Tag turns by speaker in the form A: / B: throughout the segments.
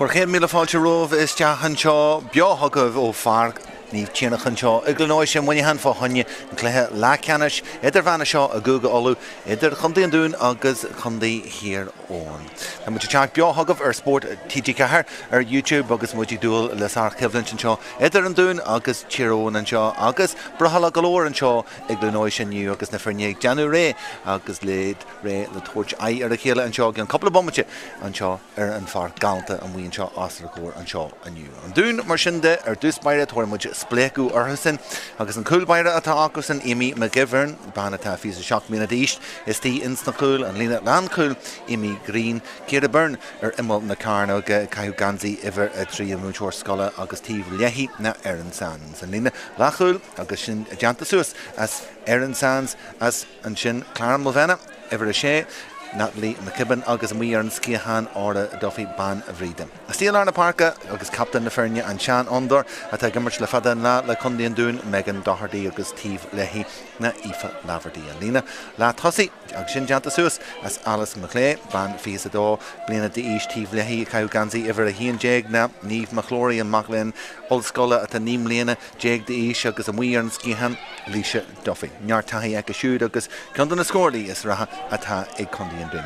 A: Bhur chéad míle fáilte romhaibh isteach anseo beo chugaibh ó Pháirc Naomh Tiarnach anseo i gCluain Eois i Muineachán fá choinne an cluiche leathcheannais idirmheánach seo i gCúige Uladh idir Chontae an Dúin agus Contae Thír Eoghain. Tá muid ag teacht beo chugaibh ar Spórt TG4 ar YouTube agus muid ag dúil le sárchoimhlint anseo idir an Dún agus Tír Eoghain anseo agus brothallach go leor anseo i gCluain Eois inniu agus na foirne ag déanamh réidh agus iad réidh le tabhairt aghaidh ar a chéile anseo i gceann cúpla bomaite anseo ar an pháirc galánta amuigh anseo os ár gcomhair anseo inniu. An Dún, mar sin de, ar dtús báire, tabharfaidh muid spléachadh orthusan agus an cúl báire atá acusan, Amy McGivern, bean atá 27 mbliana d'aois, istigh ins na cúil, an líne lánchúil, Amy Greene, Ciara Byrne ar imeall na cearnóige ag caitheamh geansaí uimhir 3, an múinteoir scoile agus taobh léi ná Erin Sands. An líne leathchúil agus sin déanta suas as Erin Sands as ansin Clara Mulvenna, Uimhir 6, Natalie McKibben agus amuigh ar an sciathán Orla Duffy, Bean Bhríde. Istigh i lár na páirce agus captaen na foirne, an seanfhondúir atá ag imirt le fada an lá le Contae an Dúin, Megan Doherty agus taobh léi ná Aoife Laverty. An líne leath tosaigh agus sin déanta suas as Alice McClay, bean 22 bliana d'aois, taobh léi ag caitheamh geansaí uimhir 11 ná Niamh McClory, an mac léinn ollscoile atá 19 mbliana d'aois agus amuigh ar an sciathán, Laoise Duffy. Neart taithí aici siúd agus ceann de na scórálaí is reatha atá ag Contae an Dúin.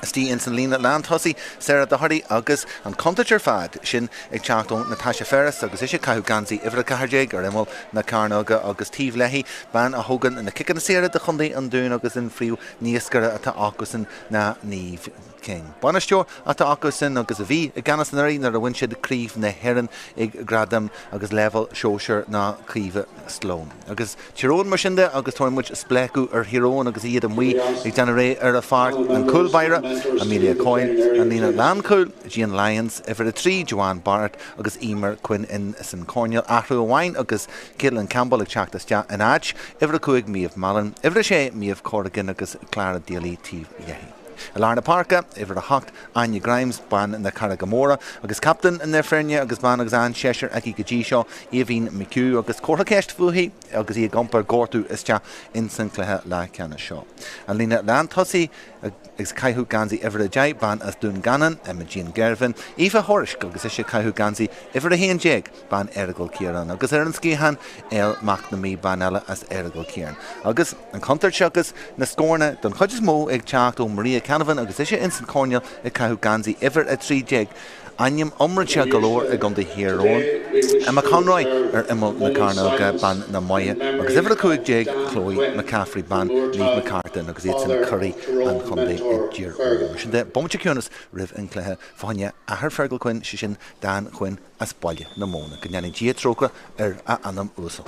A: Istigh ins an líne lántosaigh, Sarah Doherty agus an chontúirt ar fad sin ag teacht ó Natasha Ferris agus ise ag caitheamh geansaí uimhir 14 ar imeall na cearnóige agus taobh léi bean a thógann na ciceanna saora do Chontae an Dúin agus an phríomh-naoscaire atá acusan ná Niamh King. Bainisteoir atá acusan agus a bhí i gceannas anuraidh nuair a bhain siad Craobh na hÉireann ag gradam agus leibhéal sóisir ná Caoimhe Sloane. Agus Tír Eoghain mar sin de agus tabharfaidh muid spléachadh ar Thír Eoghain agus iad amuigh ag déanamh réidh ar an pháirc, an cúl báire, Amelia Coyne, an líne lánchúil, Jean Lyons, uimhir 3, Joanne Barrett agus Emer Quinn in san choirnéal. Athrú amháin agus Caitlin Campbell ag teacht isteach in áit uimhir 5, Maeve Mallon, uimhir 6, Maeve Corrigan agus Clara Daly taobh léi. I lár na páirce, uimhir 8, Áine Grimes, bean na Carraige Móire agus captaen na foirne agus bean agus an-séasúr aici go dtí seo, Aoibhín McHugh agus comhartha ceist fúithi agus í ag iompar gortú isteach ins an chluiche leathcheannais seo. An líne lántosaigh agus ag caitheamh geansaí uimhir 10, bean as Dún Geanainn, Emma Jean Gervin, Aoife Whoriskey agus ise ag caitheamh geansaí uimhir 11, bean Errigal Ciarán, agus ar an sciathán, Elle McNamee, bean eile as Errigal Ciarán. Agus an chontúirt agus na scóranna don chuid is mó ag teacht ó Maria Canavan agus ise ins an choirnéal ag caitheamh geansaí uimhir 13, ainm iomráiteach go leor i gContae Thír Eoghain, Emma Conroy ar imeall na cearnóige, bean na Maighe, agus uimhir 15, Chloe McCaffrey, bean Naomh Macartan, agus iad san curaidh an chontae i dTír Eoghain. Mar sin de, bomaite ciúnas roimh an chluiche fá choinne athair Fergal Quinn, sé sin Dan Quinn. as Baile na Móna. Go ndéana Dia trócaire ar a anam uasal.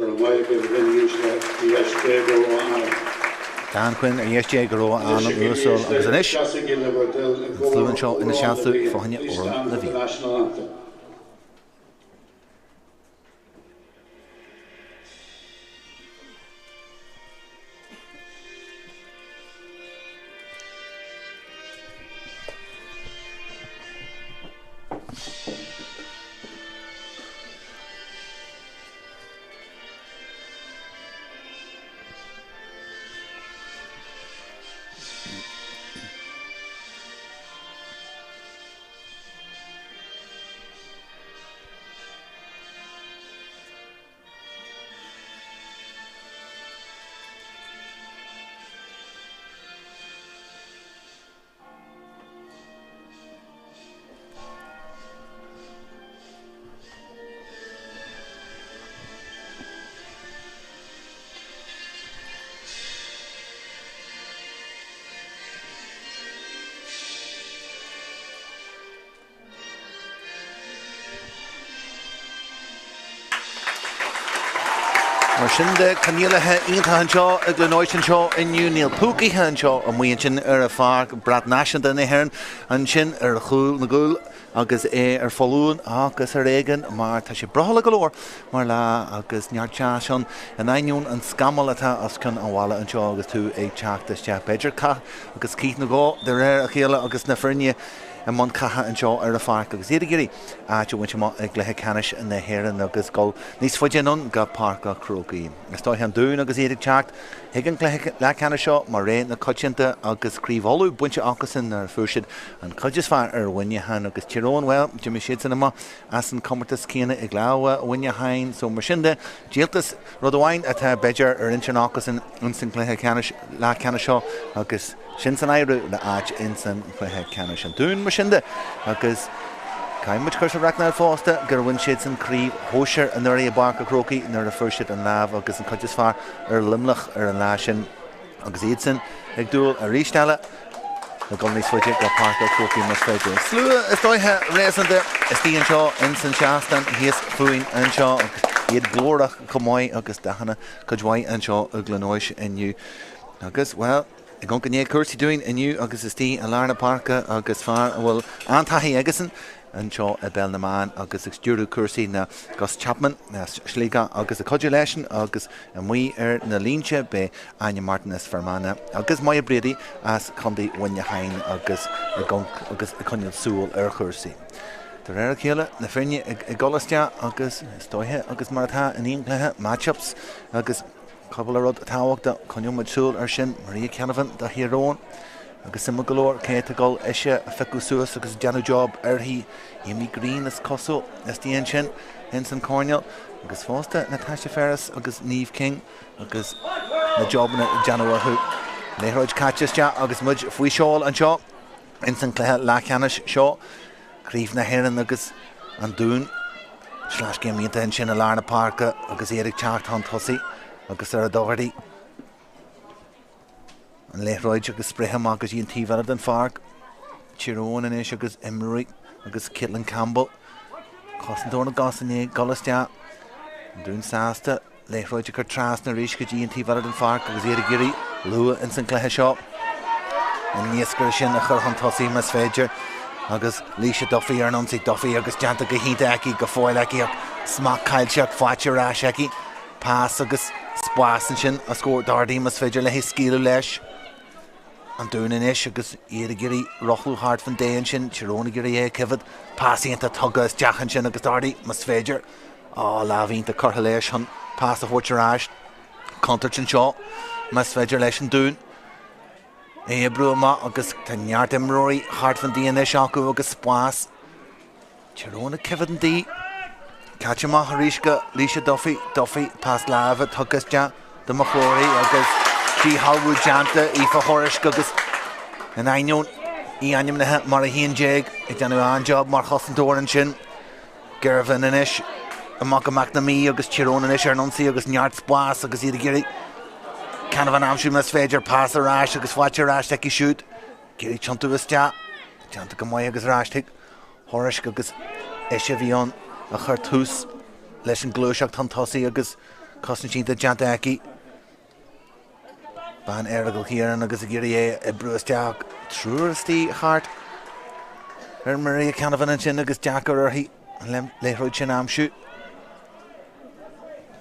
B: Go raibh maith agaibh a dhaoine uaisle, ar dheis Dé go raibh a anam.
A: Dan Quinn ar dheis Dé go raibh a anam uasal agus anois an slua anseo ina seasamh fá choinne Amhrán na bhFiann. Mar sin de, coinníollacha iontacha anseo i gCluain Eois anseo inniu. Níl púic oíche anseo amuigh ansin ar an pháirc, brat náisiúnta na hÉireann ansin ar chúl na gcúl agus é ar foluain ach is ar éigean mar tá sé brothallach go leor mar lá agus neart teas ann in ainneoin an scamall atá os cionn an bhaile anseo agus tú ag teacht isteach. B'fhéidir cath agus cith nó dhó de réir a chéile agus na foirne i mbun catha anseo ar an pháirc agus iad ag iarraidh áit a bhaint amach i gcluiche ceannais na hÉireann agus dul níos faide anonn go Páirc a' Chrócaigh. Is dóiche an Dún agus iad ag teacht chuig an gcluiche leathcheannais seo mar rogha na coitianta agus Craobh Uladh bainte acusan nuair a fuair siad an chuid is fearr ar Mhuineachán agus Tír Eoghain, bhuel, d'imigh siadsan amach as an chomórtas céanna i gclámha Mhuineacháin so mar sin de, díoltas rud amháin atá b'fhéidir ar intinn acusan ins an gcluiche ceannais leathcheannais seo agus sin san áireamh le áit ins an chluiche ceannais. An Dún mar sin de agus caithfidh muid cur sa racnáil fosta gur bhain siadsan craobh shóisir anuraidh i bPáirc a' Chrócaigh nuair a fuair siad an lámh agus an chuid is fearr ar Luimneach ar an lá sin agus iadsan ag dúil arís eile le dul níos faide go Páirc a' Chrócaigh más féidir. Slua is dóiche réasúnta istigh anseo ins an seastán thíos fúinn anseo agus iad glórach chomh maith agus dathanna cuid mhaith anseo i gCluain Eois inniu. Agus, bhuel, ag amharc i ndiaidh cúrsaí dúinn inniu agus istigh i lár na páirce agus fear a bhfuil an-taithí aigesan anseo i bpeil na mban agus ag stiúradh cúrsaí ná Gus Chapman as Sligeach agus ag cuidiú leisean agus amuigh ar na línte beidh Áine Martin as Fear Manach agus Moya Brady as Contae Mhuineacháin agus ag amharc agus ag coinneáil súil ar chúrsaí. De réir a chéile, na foirne ag dul isteach agus is dóiche agus mar atá in aon chluiche, match-ups agus Cúpla rud tábhachtach, coinneoidh muid súil air sin, Maria Canavan do Thír Eoghain agus suimiúil go leor cé atá ag dul ise a phiocadh suas agus ag déanamh job uirthi, Amy Greene is cosúil, istigh ansin ins an choirnéal agus fosta Natasha Ferris agus Niamh King agus na jobanna ag déanamh orthu. Liathróid caite isteach agus muid faoi sheol anseo ins an cluiche leathcheannais seo. Craobh na hÉireann agus an Dún. Sleaschéim iontach ansin i lár na páirce agus iad ag teacht chun tosaigh agus Sarah Doherty an liathróid agus spréithe amach go dtí an taobh eile den pháirc. Tír Eoghain anois agus imreoirí agus Caitlin Campbell, cosantóir na gcos i ndiaidh dul isteach. An Dún sásta. Liathróid a chur trasna arís go dtí an taobh eile den pháirc agus iad ag iarraidh luath ins an gcluiche seo an naoscaire sin a chur chun tosaigh más féidir agus Laoise Duffy ar an ionsaí. Duffy agus déanta go hiontach aici go fóill aici ach smacht caillte ach faighte ar ais aici. Pas agus spás ansin os comhair Doherty más féidir léi scaoileadh leis. An Dún anois agus iad ag iarraidh rothlú thart fan dé ansin, Tír Eoghain ag iarraidh é a choimhéad. Pas iontach tugtha isteach ansin agus Doherty más féidir. Á, lámh iontach curtha leis chun pas a thabhairt ar ais. Contúirt anseo más féidir leis an Dún é a oibriú amach agus tá neart imreoirí thart fan dí anois acu agus spás. Tír Eoghain ag coimhéad an dí. Caite amach arís go Laoise Duffy. Duffy, pas láimhe tugtha isteach do McCrory agus díshealbhú déanta Aoife Whoriskey agus in ainneoin í ainmnithe mar 11 ag déanamh an-job mar chosantóir ansin. Girvan anois amach go McNamee agus Tír Eoghain anois ar an ionsaí agus neart spáis agus iad ag iarraidh Canavan a aimsiú más féidir. Pas ar ais agus faighte ar ais aici siúd. Ag iarraidh tiontú isteach. Déanta go maith agus ar ais chuig Whoriskey agus ise a bhí ann a chuir tús leis an gluaiseacht chun tosaigh agus cosaint iontach déanta aici. Bean Errigal Ciarán agus ag iarraidh é a oibriú isteach. Triúr istigh thart ar Maria Canavan ansin agus deacair uirthi an liathróid sin a aimsiú.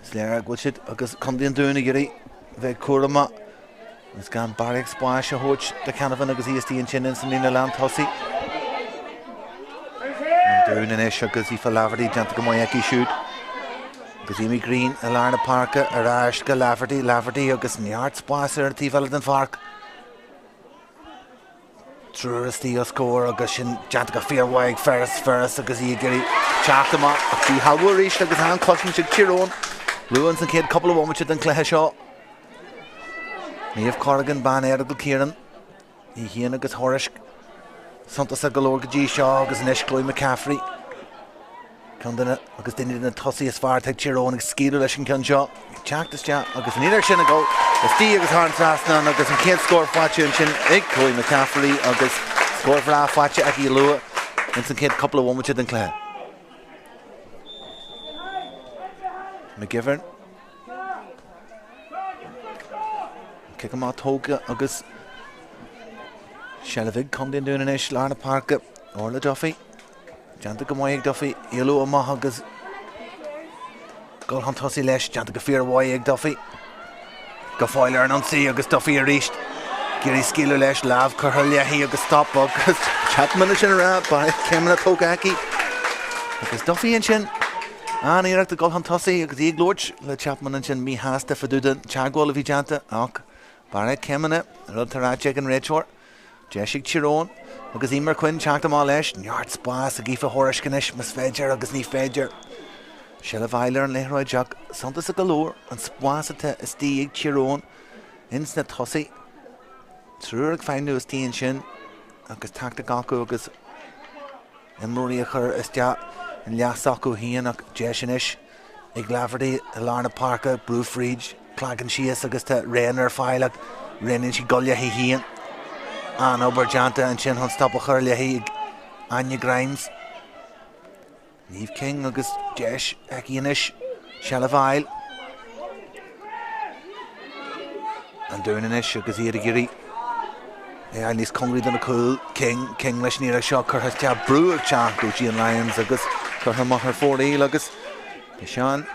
A: Is léir go bhfuil siad agus Contae an Dúin ag iarraidh bheith cúramach agus gan barraíocht spáis a thabhairt do Canavan agus í istigh ansin ins an líne lántosaigh. An Dún anois agus Aoife Laverty déanta go maith aici siúd. Agus Amy Greene i lár na páirce ar ais go Laverty, Laverty agus neart spáis ar an taobh eile den pháirc. Triúr istigh os comhair agus sin déanta go fíormhaith ag Ferris, Ferris agus í ag iarraidh teacht amach ach díshealbhú arís agus an-chosaint ag Tír Eoghain. Luath ins an chéad cúpla bhomaite den chluiche seo. Niamh Corrigan, bean Errigal Ciarán. Í féin agus Whoriskey suntasach go leor go dtí seo agus anois Chloe McCaffrey, ceann de na, agus duine de na tosaithe is fearr atá ag Tír Eoghain ag scaoileadh leis an gceann seo, ag teacht isteach agus an iarracht sin ag dul istigh agus thar an trasnán agus an chéad scór faighte ansin ag Chloe McCaffrey agus scór bhreá faighte aici luath ins an chéad cúpla bhomaite den chluiche. McGivern. Cic amach tógtha agus seilbh ag Contae an Dúin anois, lár na páirce, Orla Duffy. Déanta go maith ag Duffy, éalú amach agus dul chun tosaigh leis. Déanta go fíormhaith ag Duffy. Go fóill ar an ionsaí agus Duffy arís ag iarraidh scaoileadh leis, lámh curtha léi agus stop agus Chapman ansin a rá, barraíocht céimeanna tógtha aici. Agus Duffy ansin, an-iarracht ag dul chun tosaigh agus í ag labhairt le Chapman ansin, míshásta fá dtaobh den teagmháil a bhí déanta ach barraíocht céimeanna, rud atá ráite ag an réiteoir. Deis ag Tír Eoghain agus Eimear Quinn teacht amach leis. Neart spás ag Aoife Whoriskey anois más féidir agus ní féidir seilbh a fháil ar an liathróid ach suntasach go leor an spás atá istigh ag Tír Eoghain ins na tosaigh. Triúr ag feidhmiú istigh ansin agus tactic acu agus imreoirí a chur isteach an leath s'acu féin ach deis anois ag Laverty i lár na páirce, brú fríd, cloigeann síos agus tá Wren ar fáil ach roghnaíonn sí dul léi féin. An-obair déanta ansin chun stop a chur léi ag Áine Grimes. Niamh King agus deis aici anois seilbh a fháil. An Dún anois agus iad ag iarraidh é a fháil níos cóngaraí do na cúil. King, King leis an iarracht seo curtha isteach, brú ag teacht ó Jane Lyons agus curtha amach ar fóraoil agus tá Seán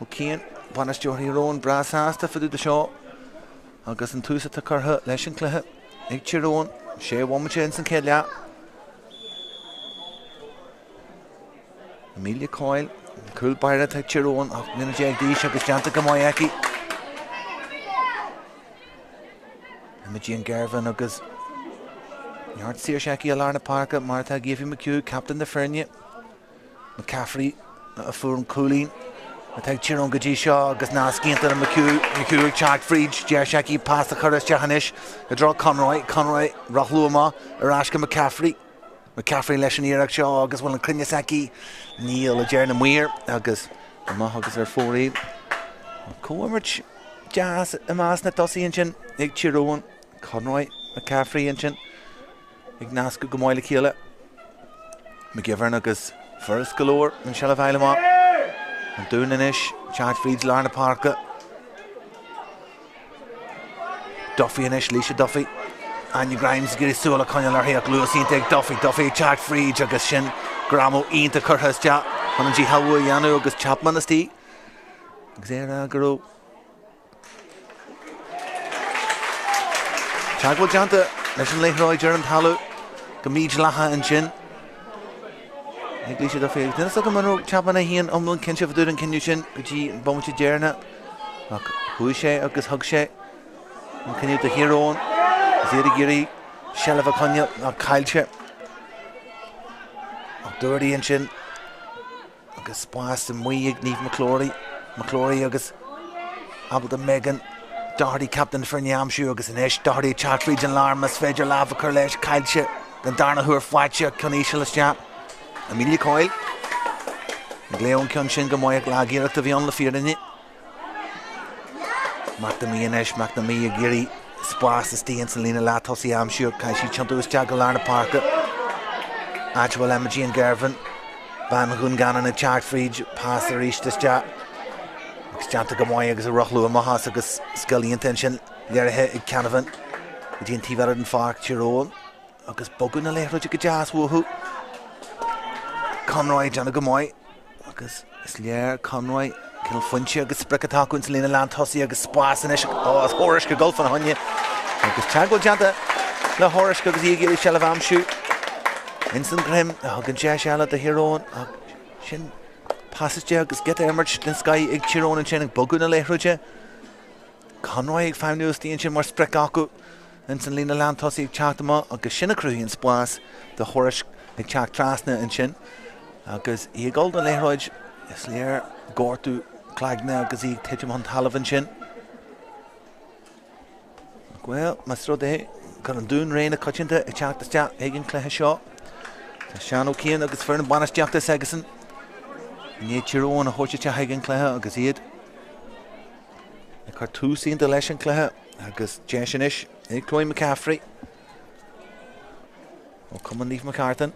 A: Ó Ciain, bainisteoir Thír Eoghain, breá sásta fá dtaobh de seo agus an tús atá curtha leis an cluiche ag Tír Eoghain. Sé bhomaite ins an chéad leath. Amelia Coyle, cúl báire atá ag Tír Eoghain, 18 mbliana d'aois agus déanta go maith aici. Imogene Girvan agus neart saoirse aici i lár na páirce mar atá ag Aoife McHugh, captaen na foirne. McCaffrey a fuair an cúilín atá ag Tír Eoghain go dtí seo agus nasc iontach le McHugh, McHugh ag teacht fríd, deis aici pas a chur isteach anois i dtreo Conroy, Conroy rothlú amach ar ais go McCaffrey. McCaffrey leis an iarracht seo agus bhfuil an cruinneas aici? Níl, a deir na maoir agus amach agus ar fóraoil. Comhimirt deas i measc na dtosaithe ansin ag Tír Eoghain, Conroy, McCaffrey ansin ag nascadh go maith le chéile. McGivern agus furast go leor an seilbh a fháil amach. An Dún anois, teacht fríd lár na páirce. Duffy anois, Laoise Duffy. Áine Grimes ag iarraidh súil a choinneáil uirthi ach luas iontach ag Duffy. Duffy ag teacht fríd agus sin greamú iontach curtha isteach chun an díshealbhú a dhéanamh agus Chapman istigh agus é ag rá go raibh teagmháil déanta leis an liathróid ar an talamh go mídhleathach ansin. Ag Laoise Duffy agus níl a fhios agam an raibh Chapman é féin iomlán cinnte fá dtaobh den cinneadh sin go dtí an bomaite deireanach. Ach chuaigh sé agus thug sé an cinneadh do Thír Eoghain agus iad ag iarraidh seilbh a choinneáil ach caillte. Ach Doherty ansin agus spás amuigh ag Niamh McClory, McClory agus ábalta Megan Doherty captaen na foirne a aimsiú agus anois Doherty ag teacht fríd an lár más féidir lámh a chur leis caillte den darna huair faighte ceann íseal isteach. Amelia Coyle ag léamh an ceann sin go maith ach lag-iarracht a bhí ann le fírinne. McNamee anois, McNamee ag iarraidh spás istigh ins an líne leath-tosaigh a aimsiú. Caithfidh sí tiontú isteach go lár na páirce. Áit a bhfuil Imogene Girvan, bean Dhún Geanainn ag teacht fríd, pas arís isteach agus déanta go maith agus ag rothlú amach as agus scil iontach ansin léirithe ag Canavan go dtí an taobh eile den pháirc, Tír Eoghain. Agus bogadh na liathróide go deas uathu. Conroy ag déanamh go maith agus is léir Conroy cineál foinse agus sprioc atá acu insa líne lántosaigh agus spás anois ó is Whoriskey ag dul fána choinne agus teagmháil déanta le Whoriskey agus í ag iarraidh seilbh a aimsiú ins an ghreim a thugann deis eile do Thír Eoghain ach sin pas isteach agus giota imirt den scoith ag Tír Eoghain ansin ag bogadh na liathróide. Conroy ag feidhmiú istigh ansin mar sprioc acu ins an líne lántosaigh ag teacht amach agus sin a chruthaíonn spás do Whoriskey ag teacht trasna ansin agus í ag dul don liathróid. Is léir gortú cloigne agus í ag titim chun talaimh ansin. Bhuel, más rud é gur an Dún ré na coitianta ag teacht isteach ag an cluiche seo, tá Seán Ó Ciain agus foireann bainistíochta s'aigesan i ndiaidh Tír Eoghain a thabhairt isteach ag an cluiche agus iad Ag cur tús iontach leis an cluiche agus deis anois ag Chloe McCaffrey ó Cumann Naomh Macartan.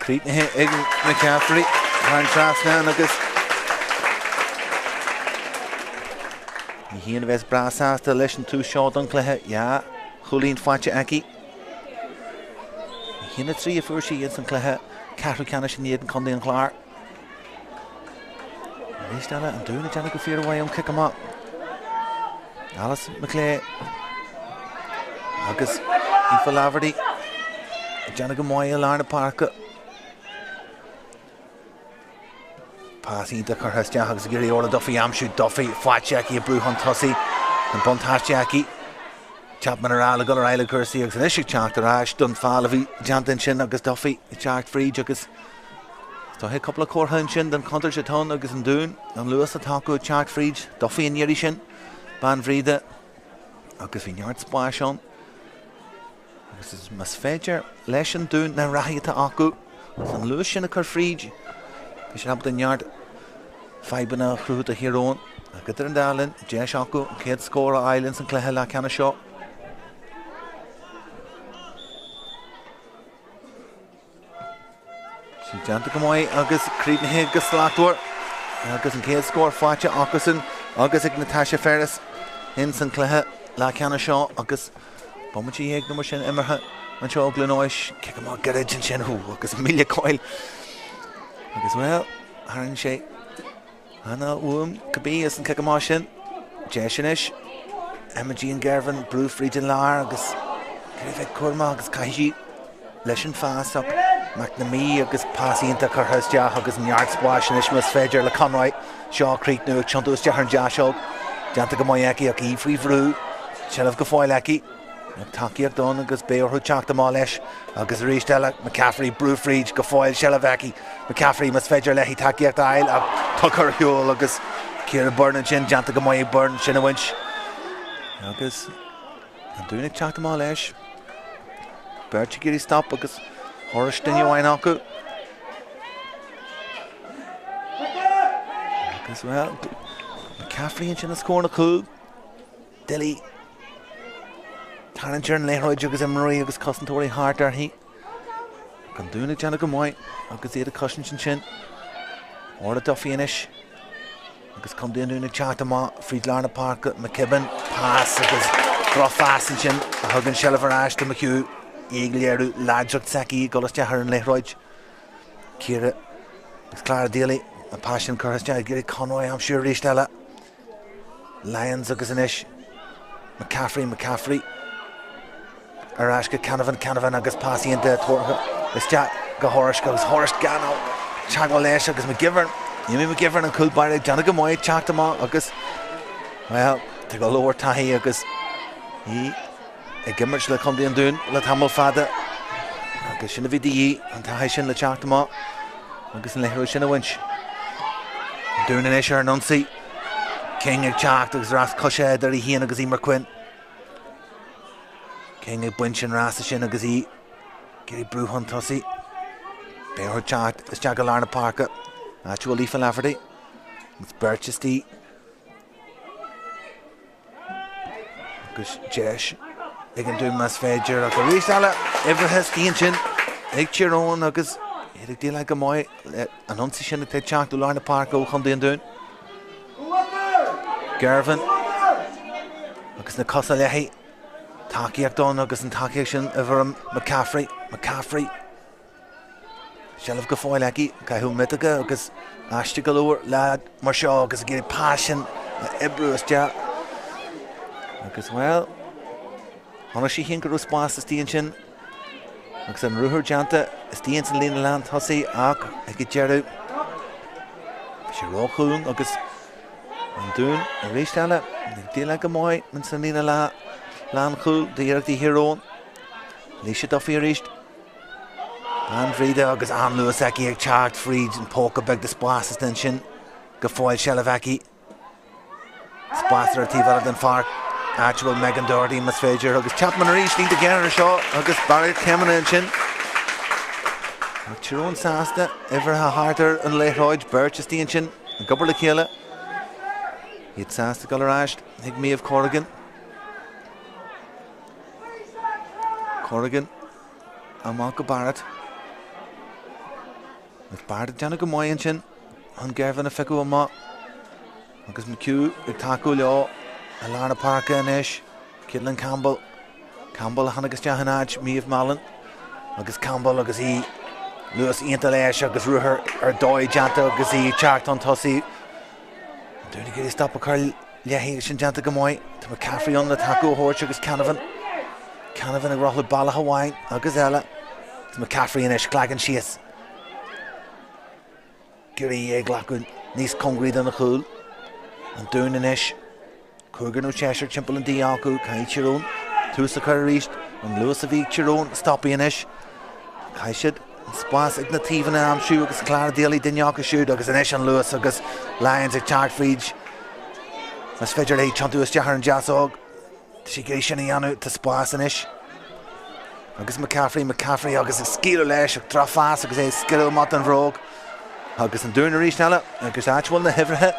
A: Críochnaithe ag McCaffrey thar an trasnán agus ní hí a bheas breá sásta leis an tús seo don chluiche. Dhá chúilín faighte aici. 1-3 a fuair sí ins an chluiche ceathrú ceannais in éadan Chontae an Chláir. Arís eile an Dún ag déanamh go fíormhaith ón cic amach. Alice McClay agus Aoife Laverty ag déanamh go maith i lár na páirce. Pas iontach curtha isteach agus ag iarraidh Orla Duffy a aimsiú. Duffy faighte aici ag brú chun tosaigh. An buntáiste aici. Chapman ar fháil ag dul ar aghaidh le cúrsaí agus anois ag teacht ar ais don foul a bhí déanta ansin agus Duffy ag teacht fríd agus is dóiche cúpla comhartha ansin den chontúirt atá ann agus an Dún, an luas atá acu ag teacht fríd Duffy an iarraidh sin, bean Bhríde agus bhí neart spáis ann. Agus is más féidir leis an Dún na reathaí atá acu agus an luas sin a chur fríd, beidh siad ábalta neart fadhbanna a chruthú do Thír Eoghain. Ach idir an dá linn, deis acu an chéad scór a fháil ins an chluiche leathcheannais seo. Sin déanta go maith agus críochnaithe go slachtmhar agus an chéad scór faighte acusan agus ag Natasha Ferris ins an chluiche leathcheannais seo agus bomaite dhéag nó mar sin imeartha anseo i gCluain Eois. Cic amach gairid ansin agus míle coill agus bhuel, tharraing sé Ana-fhuaim cibé as an cic amach sin. Deis anois. Emma Jean Girvan brú fríd an lár agus cé a bheidh cúramach agus caithfidh sí leis an phas ach McNamee agus pas iontach curtha isteach agus neart spáis anois más féidir le Conroy seo a chríochnú ag tiontú isteach ar an deasóg. Déanta go maith aici ach í faoi bhrú. Seilbh go fóill aici. Tacaíocht ann agus beidh orthu teacht amach leis agus arís eile McCaffrey brú fríd go fóill seilbh aici. McCaffrey más féidir léi tacaíocht a fháil ach tugtha ar shiúl agus Ciara Byrne ansin déanta go maith ag Byrne sin a bhaint. Agus an Dún ag teacht amach leis. Beirt ag iarraidh stop agus thuras duine amháin acu. Agus well, McCaffrey ansin a scór na cúl. Doiligh tarraingt ar an liathróid agus imreoirí agus cosantóirí thart uirthi. Ach an Dún ag déanamh go maith agus iad ag cosaint ansin. Orla Duffy anois agus Contae an Dúin ag teacht amach fríd lár na páirce. McKibben, pas agus drochphas ansin a thugann seilbh ar ais do McHugh. Í ag léiriú láidreacht s'aici ag dul isteach ar an liathróid. Ciara agus Clara Daly, an pas sin curtha isteach ag iarraidh Conroy a aimsiú arís eile. Lyons agus anois McCaffrey, McCaffrey ar ais go Canavan, Canavan agus pas iontach tabhartha isteach go Horisk agus Horisk gan teagmháil leis agus McGivern, Amy McGivern an cúl báire ag déanamh go maith teacht amach agus bhuel tá go leor taithí agus í ag imirt le Contae an Dúin le tamall fada agus sin a bhí de dhíth, an taithí sin le teacht amach agus an liathróid sin a bhaint. An Dún anois ar an ionsaí. King ag teacht agus rás coise idir í féin agus Emer Quinn. King ag baint an rása sin agus í ag iarraidh brú chun tosaigh. Beidh orthu teacht isteach i lár na páirce. Áit a bhfuil Aoife Lafferty agus beirt istigh. Agus deis ag an Dún más féidir ach arís eile uimhreacha istigh ansin ag Tír Eoghain agus iad ag déileáil go maith le an ionsaí sin atá ag teacht ó lár na páirce ó Chontae an Dúin. Girvan agus na cosa léi tacaíocht ann agus an tacaíocht sin i bhfoirm McCaffrey. McCaffrey Seilbh go fóill aici, caitheamh miotacha agus aisteach go leor leaid mar seo agus ag iarraidh pas sin a oibriú isteach. Agus, bhuel, chonaic sí féin go raibh spás istigh ansin agus an ruathar déanta istigh ins an líne lán tosaigh ach ag an deireadh bhí sé róchúng agus an Dún arís eile ag déileáil go maith ins an líne lánchúil d'iarrachtaí Thír Eoghain. Lisa Duffy arís. Bean Bhríde agus an-luas aici ag teacht fríd an póca beag de spás is ansin go fóill seilbh aici. Spás ar an taobh eile den pháirc, áit a bhfuil Megan Doherty más féidir agus Chapman arís iontach géar air seo agus barraíocht céimeanna ansin. Ach Tír Eoghain sásta, uimhreacha thart ar an liathróid, beirt istigh ansin ag obair le chéile. Iad sásta dul ar ais chuig Méabh Corrigan. Corrigan amach go Barrett. Agus Barrett ag déanamh go maith ansin chun Girvan a phiocadh amach. Agus McHugh ag tacú leo i lár na páirce anois. Caitlin Campbell. Campbell a tháinig isteach in áit Maeve Mallon. Agus Campbell agus í luas iontach leis agus ruathar ar dóigh déanta agus í ag teacht chun tosaigh. An Dún ag iarraidh stop a chur léi agus sin déanta go maith. Tá McCaffrey ann le tacú a thabhairt agus Canavan. Canavan ag rothlú bealach amháin agus eile. Agus McCaffrey anois leagan síos. Ag iarraidh é a ghlacadh níos cóngaraí don chúl. An Dún anois. Cúigear nó seisear timpeall an dí acu. Caithfidh Tír Eoghain tús a chur arís. An luas a bhí ag Tír Eoghain stoptha anois. Caithfidh siad an spás ag na taobhanna a aimsiú agus Clara Daly duine acu siúd agus anois an luas agus Lyons ag teacht fríd. Más féidir léi tiontú isteach ar an deasóg. Tá sí ag iarraidh sin a dhéanamh. Tá spás anois. Agus McCaffrey, McCaffrey agus ag scaoileadh leis ach drochphas agus é ag sciorradh amach den bhróg. Agus an Dún arís eile agus áit a bhfuil na huimhreacha,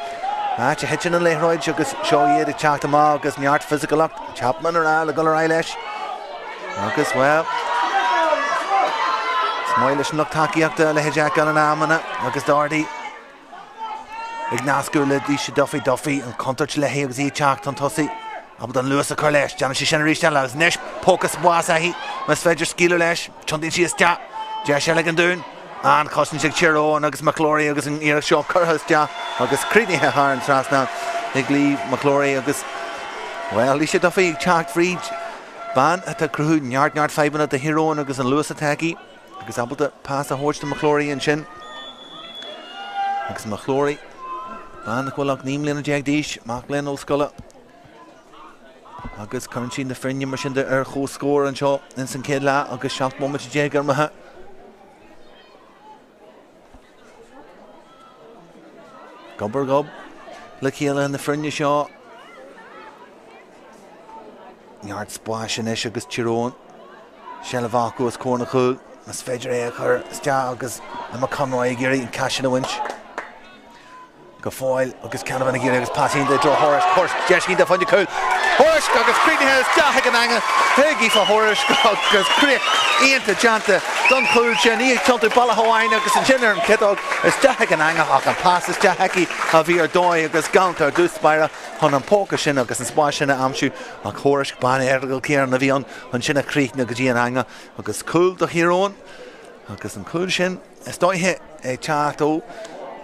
A: áit a thiteann an liathróid agus seo iad ag teacht amach agus neart fisiciúlacht. Chapman ar fháil ag dul ar aghaidh leis. Agus, bhuel, is maith leis an lucht tacaíochta a leithéid a fheiceáil in amanna agus Doherty. Ag nascadh le Laoise Duffy, Duffy, an chontúirt léi agus í ag teacht chun tosaigh. Ábalta an luas a chur leis. Déanann sí sin arís eile agus anois póca spáis aici. Más féidir scaoileadh leis, tiontaíonn sí isteach. Deis eile ag an Dún. An-chosaint ag Tír Eoghain agus McClory agus an iarracht seo curtha isteach agus críochnaithe thar an trasnán ag Lee McClory agus, bhuel, Laoise Duffy ag teacht fríd. Bean atá ag cruthú neart neart fadhbanna do Thír Eoghain agus an luas atá aici. Agus ábalta pas a thabhairt do McClory ansin. Agus McClory, bean nach bhfuil ach 19 mbliana d'aois, mac léinn ollscoile. Agus cuireann sí na foirne mar sin de ar chomhscór anseo ins an chéad leath agus 17 bomaite imeartha. Gob ar ghob le chéile na foirne seo. Neart spáis anois agus Tír Eoghain. Seilbh acu os comhair na chúil. Más féidir é a chur isteach agus Emma Conroy ag iarraidh an ceathú sin a bhaint. Go fóill agus Canavan ag iarraidh agus pas iontach i dtreo Thuairisg. Thuairisg deis iontach fá choinne cúl. Thuairisg agus críochnaithe isteach ag an eangach ag Aoife Thuairisg agus críoch iontach déanta don chúl sin. Í ag tiontú bealach amháin agus ansin ar an chiotóg isteach ag an eangach ach an pas isteach aici a bhí ar dóigh agus galánta ar dtús báire chun an póca sin agus an spás sin a aimsiú ach Thuairisg bean Fheargal Kieran a bhí ann chun sin a chríochnú go dtí an eangach agus cúl do Thír Eoghain agus an cúl sin is dóiche ag teacht ó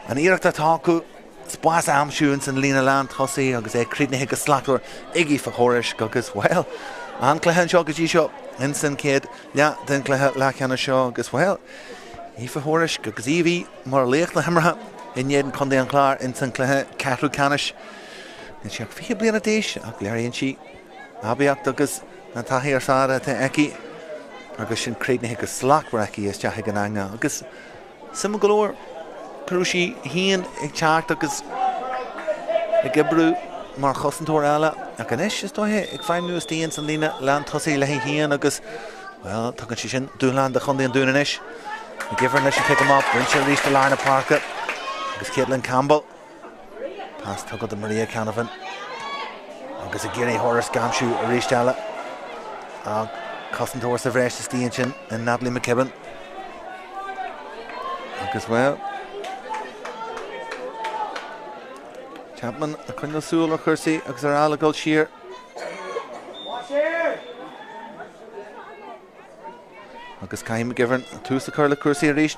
A: an iarracht atá acu spás a aimsiú ins an líne lán tosaigh agus é críochnaithe go slachtmhar ag Aoife Thuairisg agus, bhuel, an-chluiche anseo go dtí seo ins an chéad leath den chluiche leathcheannais seo agus, bhuel, Aoife Thuairisg agus í a bhí mar laoch na himeartha in éadan Chontae an Chláir ins an chluiche ceathrú ceannais. Níl sí ach 20 bliana d'aois ach léiríonn sí aibíocht agus an taithí ar fad atá aici agus sin críochnaithe go slachtmhar aici isteach ag an eangach agus suimiúil go leor go raibh sí féin ag teacht agus ag oibriú mar chosantóir eile ach anois is dóiche ag feidhmiú istigh ins an líne lán tosaigh léi féin agus bhuel tugann sé sin dúshlán do Chontae an Dúin anois. McGivern leis an cic amach, bainte arís i lár na páirce agus Caitlin Campbell. Pas tugtha do Maria Canavan agus ag iarraidh Thuairisg a aimsiú arís eile. Ach cosantóir sa bhreis istigh ansin in Natalie McKibben. Agus bhuel, Chapman ag coinneáil súil ar chúrsaí agus ar fháil ag dul siar. Agus caithfidh McGivern tús a chur le cúrsaí arís.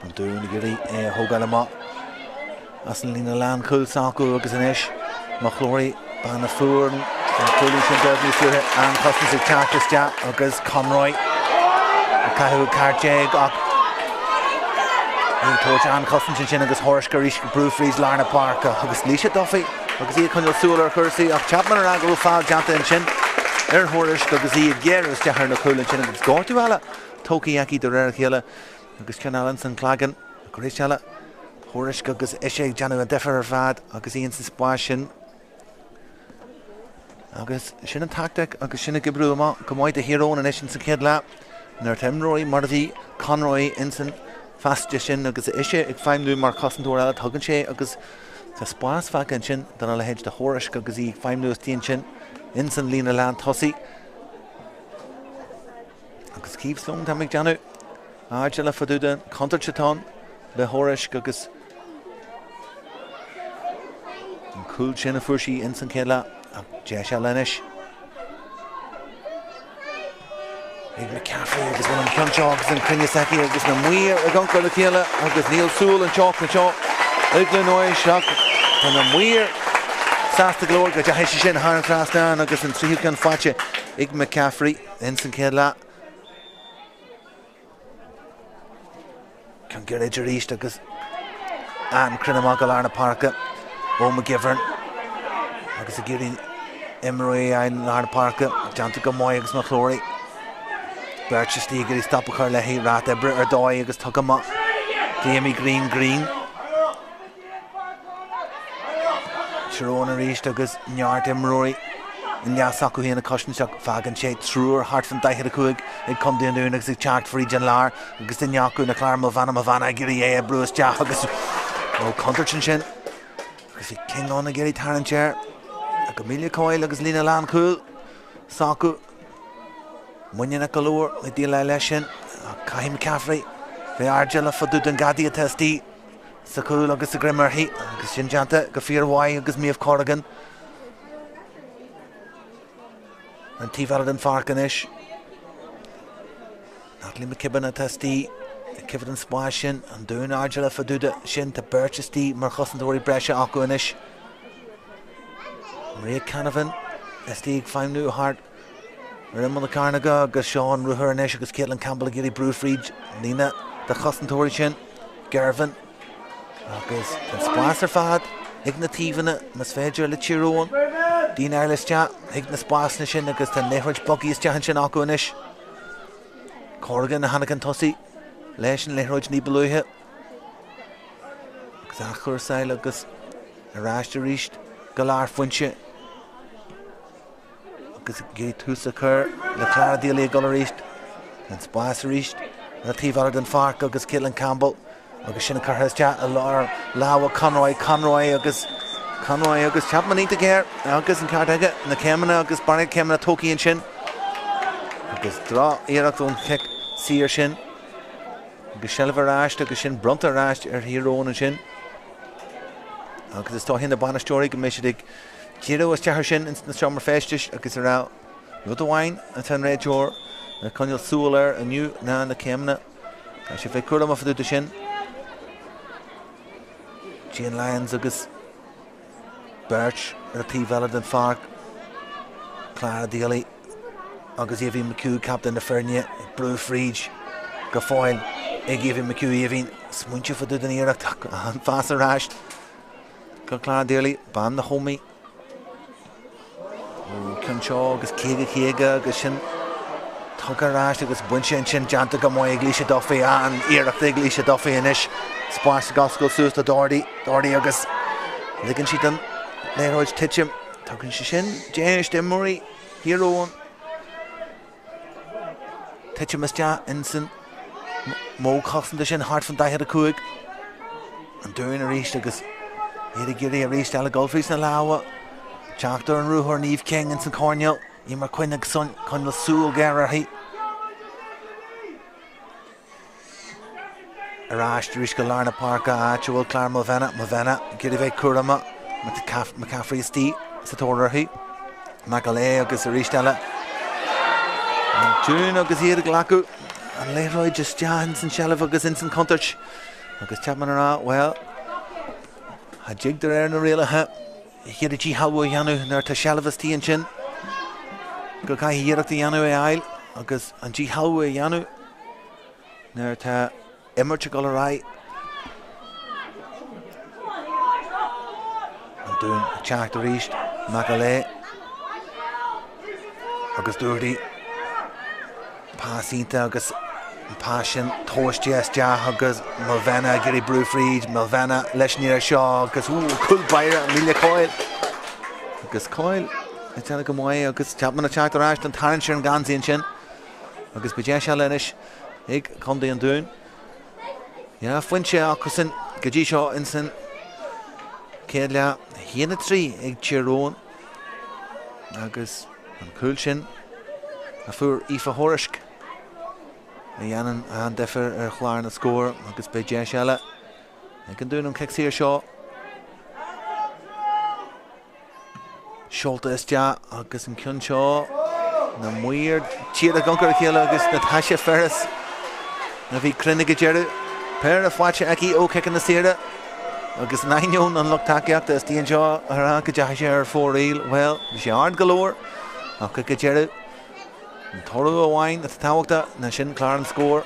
A: An Dún ag iarraidh é a thógáil amach as an líne lánchúil s'acu agus anois McClory, bean a fuair an cúilín sin dóibh níos luaithe, an-chosaint ag teacht isteach agus Conroy ag caitheamh 14 ach ag tabhairt an-chosaint ansin agus Thuairisg arís ag brú fríd lár na páirce agus Laoise Duffy agus í ag coinneáil súil ar chúrsaí ach Chapman ag rá go raibh feall déanta ansin ar Thuairisg agus í ag géarú isteach ar na cúil ansin agus gortú eile tógtha aici de réir a chéile agus ceann eile ins an chlaigeann arís eile Thuairisg agus ise ag déanamh an difear ar fad agus í ins an spás sin. Agus sin an tactic agus sin ag oibriú amach go maith do Thír Eoghain anois ins an chéad leath. Nuair atá imreoirí mar a bhí Conroy ins an phasáiste sin agus ise ag feidhmiú mar chosantóir eile tugann sé agus tá spás fágtha ansin dona leithéid de Thuairisg agus í ag feidhmiú istigh ansin. ins an líne lán tosaigh. Agus Ciamh Sloan, tá mé ag déanamh airdeallach fá dtaobh den chontúirt atá ann le Thuairisg agus an cúl sin a fuair sí ins an chéad leath ach deis eile anois ag McCaffrey agus bhfuil an ceann seo agus an cruinneas aici agus na maoir ag amharc ar a chéile agus níl súil anseo anseo i gCluain Eois ach tá na maoir sásta go leor go dteachaigh sí sin thar an trasnán agus an tríú ceann faighte ag McCaffrey ins an chéad leath. Ceann gairid arís agus an-chruinn amach go lár na páirce ó McGivern agus ag iarraidh imreoirí i lár na páirce déanta go maith agus McClory. Beirt istigh ag iarraidh stop a chur léi, ráta oibre ar dóigh agus tugtha amach d'Amy Greene Green. Tír Eoghain arís agus neart imreoirí i leath s'acu féin ag cosaint ach fágann sé triúr thart fan 45 ag Contae an Dúin agus ag teacht fríd an lár agus duine acu ná Clara Mulvenna Mulvenna ag iarraidh é a brú isteach agus ó contúirt ansin agus bhí King ann ag iarraidh tarraingt air ach Amelia Coyle agus líne lánchúil s'acu muiníneach go leor le déileáil leis sin ach caithfidh McCaffrey bheith airdeallach fá dtaobh den ghadaí atá istigh sa chúl agus sa ghreim uirthi agus sin déanta go fíormhaith agus Méabh Corrigan an taobh eile den pháirc anois. Natalie McKibben atá istigh ag coimhéad an spáis sin, an Dún airdeallach fá dtaobh de sin, tá beirt istigh mar chosantóirí breise acu anois. Maria Canavan istigh ag feidhmniú thart Ar imeall na cearnóige agus seo an ruathar anois agus Caitlin Campbell ag iarraidh brú fríd líne de chosantóirí sin, Girvan, agus an spás ar fad ag na taobhanna más féidir le Tír Eoghain daoine a fháil isteach chuig na spásanna sin agus tá an liathróid bogtha isteach ansin acu anois. Corrigan a tháinig chun tosaigh leis an liathróid ní ba luaithe agus athchúrsáil agus ar ais arís go lár phointe. Agus ag iarraidh tús a chur le Clara Daly ag dul arís. An spás arís ar an taobh eile den pháirc agus Caitlin Campbell agus sin curtha isteach i lár lámha Conroy, Conroy agus Conroy agus Chapman iontach air agus an ceart aige na céimeanna agus barraíocht céimeanna tógtha ansin agus droch-iarracht ón chic saor sin agus seilbh ar ais agus sin bronnta ar ais ar Thír Eoghain ansin agus is dóigh na bainisteoirí go mbeidh siad ag Díriú isteach air sin ins na seomra feistis agus a rá rud amháin atá an réiteoir ag coinneáil súil air inniu ná na céimeanna. Tá sé bheith cúramach fá dtaobh de sin. Jane Lyons agus beirt ar an taobh eile den pháirc, Clara Daly agus Aoibhín McHugh, captaen na foirne, ag brú fríd go fóill ag Aoibhín McHugh. Aoibhín smaointe fá dtaobh den iarracht ach an phas ar ais. Go Clara Daly, bean na hÓmaí. Ó ceann seo agus 50 50 agus sin tugtha ar ais agus bainte ansin déanta go maith ag Laoise Duffy. An iarracht ag Laoise Duffy anois. Spás ag oscailt suas do Doherty. Doherty agus ligeann sí don liathróid titim. Tugann sé sin deis d'imreoirí Thír Eoghain. Titim isteach insan modh cosanta sin thart fan 45. An Dún arís agus iad ag iarraidh arís eile dul fríd sna lámha. Teacht ar an ruathar Niamh King insan choirnéal. Eimear Quinn ag coinneáil súil ghéar uirthi. Ar ais arís go lár na páirce, áit a bhfuil Clara Mulvenna. Mulvenna ag iarraidh bheith cúramach. McCaffrey istigh sa tóir uirthi. McElea agus arís eile an Dún agus iad ag glacadh an liathróid isteach ins an seilbh agus ins an chontúirt. Agus Chapman a rá, bhuel, cha dtig de réir na rialacha ag iarraidh díshealbhú a dhéanamh nuair atá seilbh istigh ansin go gcaithfidh iarracht a dhéanamh é a fháil agus an díshealbhú a dhéanamh Nuair atá imirt ag dul ar aghaidh, an Dún ag teacht arís, McElea agus Doherty. Pas iontach agus an pas sin tomhaiste isteach agus Mulvenna ag iarraidh brú fríd, Mulvenna leis an iarraidh seo agus cúl báire Amelia Coyle. Agus Coyle ag déanamh go maith agus Chapman ag teacht ar ais don tarraingt ar an geansaí ansin. Agus beidh deis eile anois ag Contae an Dúin. Yeah, pointe acusan go dtí seo insan chéad leath. 1-3 ag Tír Eoghain. Agus. An cúl sin a fuair Aoife Thuairisg a dhéanann an difear ar chlár na scór agus beidh deis eile ag an Dún an cic saor seo. Seolta isteach agus an ceann seo na maoir díreach ag amharc ar a chéile agus Natasha Ferris a bhí cruinn ag an deireadh. Péire faighte aici ó chiceanna saora agus in ainneoin an lucht tacaíochta istigh anseo a rá go dteachaigh sé ar fóraoil, bhuel, bhí sé ard go leor ach ag an deireadh An toradh amháin atá tábhachtach ná sin clár an scóir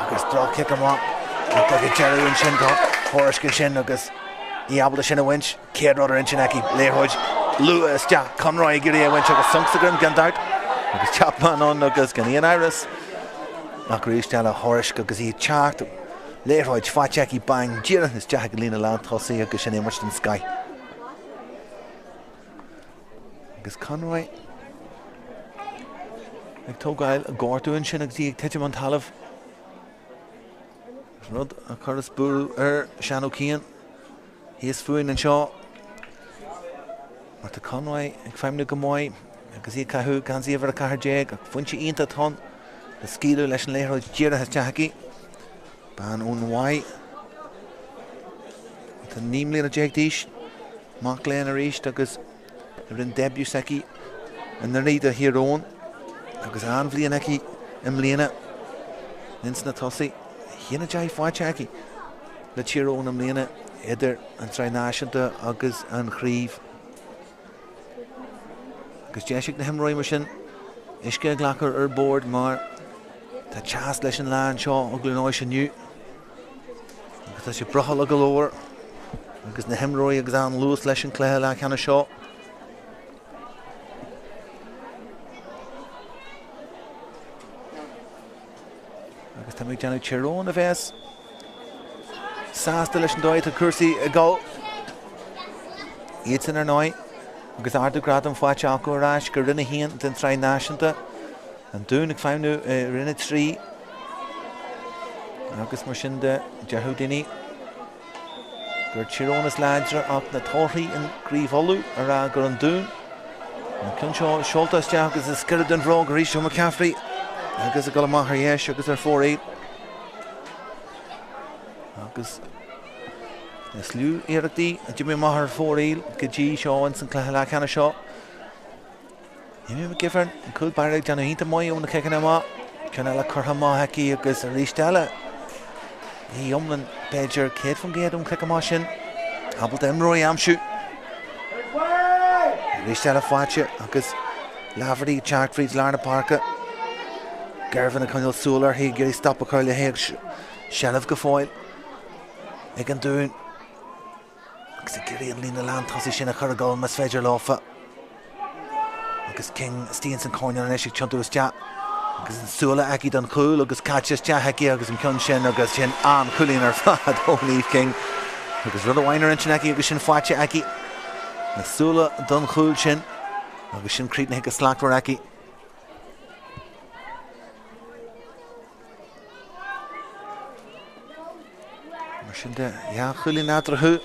A: agus droch-chic amach ach ag an deireadh ansin tá Thuairisg ansin agus í ábalta sin a bhaint. Chéad rud ar intinn aici, liathróid luath isteach, Conroy ag iarraidh é a bhaint agus sonc sa droim gan dabht agus Chapman ann agus gan aon amhras ach arís eile Thuairisg agus í ag teacht, liathróid faighte aici, bang, díreach isteach ag an líne lántosaigh agus sin imirt den scoith. Agus Conroy ag tógáil gortú ansin agus í ag titim an talamh. Rud a chuireas buaireamh ar Seán Ó Ciain thíos fúinn anseo. Mar tá Conroy ag feidhmiú go maith agus í ag caitheamh geansaí uimhir 14 ach foinse iontach atá ann le scaoileadh leis an liathróid díreach isteach aici. Bean ón Mhaigh atá 19 mbliana d'aois. Mac léinn arís agus rinne debut s'aici anuraidh do Thír Eoghain agus an-bhliain aici i mbliana ins na tosaigh. 1-10 faighte aici le Tír Eoghain i mbliana idir an tSraith Náisiúnta agus an Chraobh. Agus deis ag na himreoirí mar sin uisce a ghlacadh ar bord mar tá teas leis an lá anseo i gCluain Eois inniu. Agus tá sé brothallach go leor agus na himreoirí agus an-luas leis an cluiche leathcheannais seo. Agus tá mé ag déanamh Tír Eoghain a bheas sásta leis an dóigh atá cúrsaí ag dul. Iadsan ar ndóigh agus ardú gradam faighte acu ar ais go Roinn 1 den tSraith Náisiúnta. An Dún ag feidhmiú i Roinn 3 agus mar sin de, déarfadh daoine gur Tír Eoghain is láidre ach na torthaí in gCraobh Uladh a rá gur an Dún. An ceann seo seolta isteach agus ag sciorradh den bhróg arís ó McCaffrey agus ag dul amach ar dheis agus ar fóraoil. Agus is lú iarrachtaí a d'imigh amach ar fóraoil go dtí seo ins an cluiche leathcheannais seo. Amy McGivern, an cúl báire ag déanamh iontach maith ó na ciceanna amach. Ceann eile curtha amach aici agus arís eile ní iomlán b'fhéidir 100% ón chic amach sin. Ábalta imreoirí a aimsiú. Arís eile faighte agus Laverty ag teacht fríd lár na páirce. Girvan ag coinneáil súil uirthi ag iarraidh stop a chur léi agus seilbh go fóill ag an Dún. Agus ag iarraidh an líne lántosaigh sin a chur ag dul más féidir leofa. Agus King istigh ins an choirnéal anois ag tiontú isteach agus na súile aici don chúl agus caite isteach aici agus an ceann sin agus sin an-chúilín ar fad ó Niamh King. Agus rud amháin ar intinn aici agus sin faighte aici. Na súile don chúl sin agus sin críochnaithe go slachtmhar aici. Mar sin de, dhá chúilín eatarthu.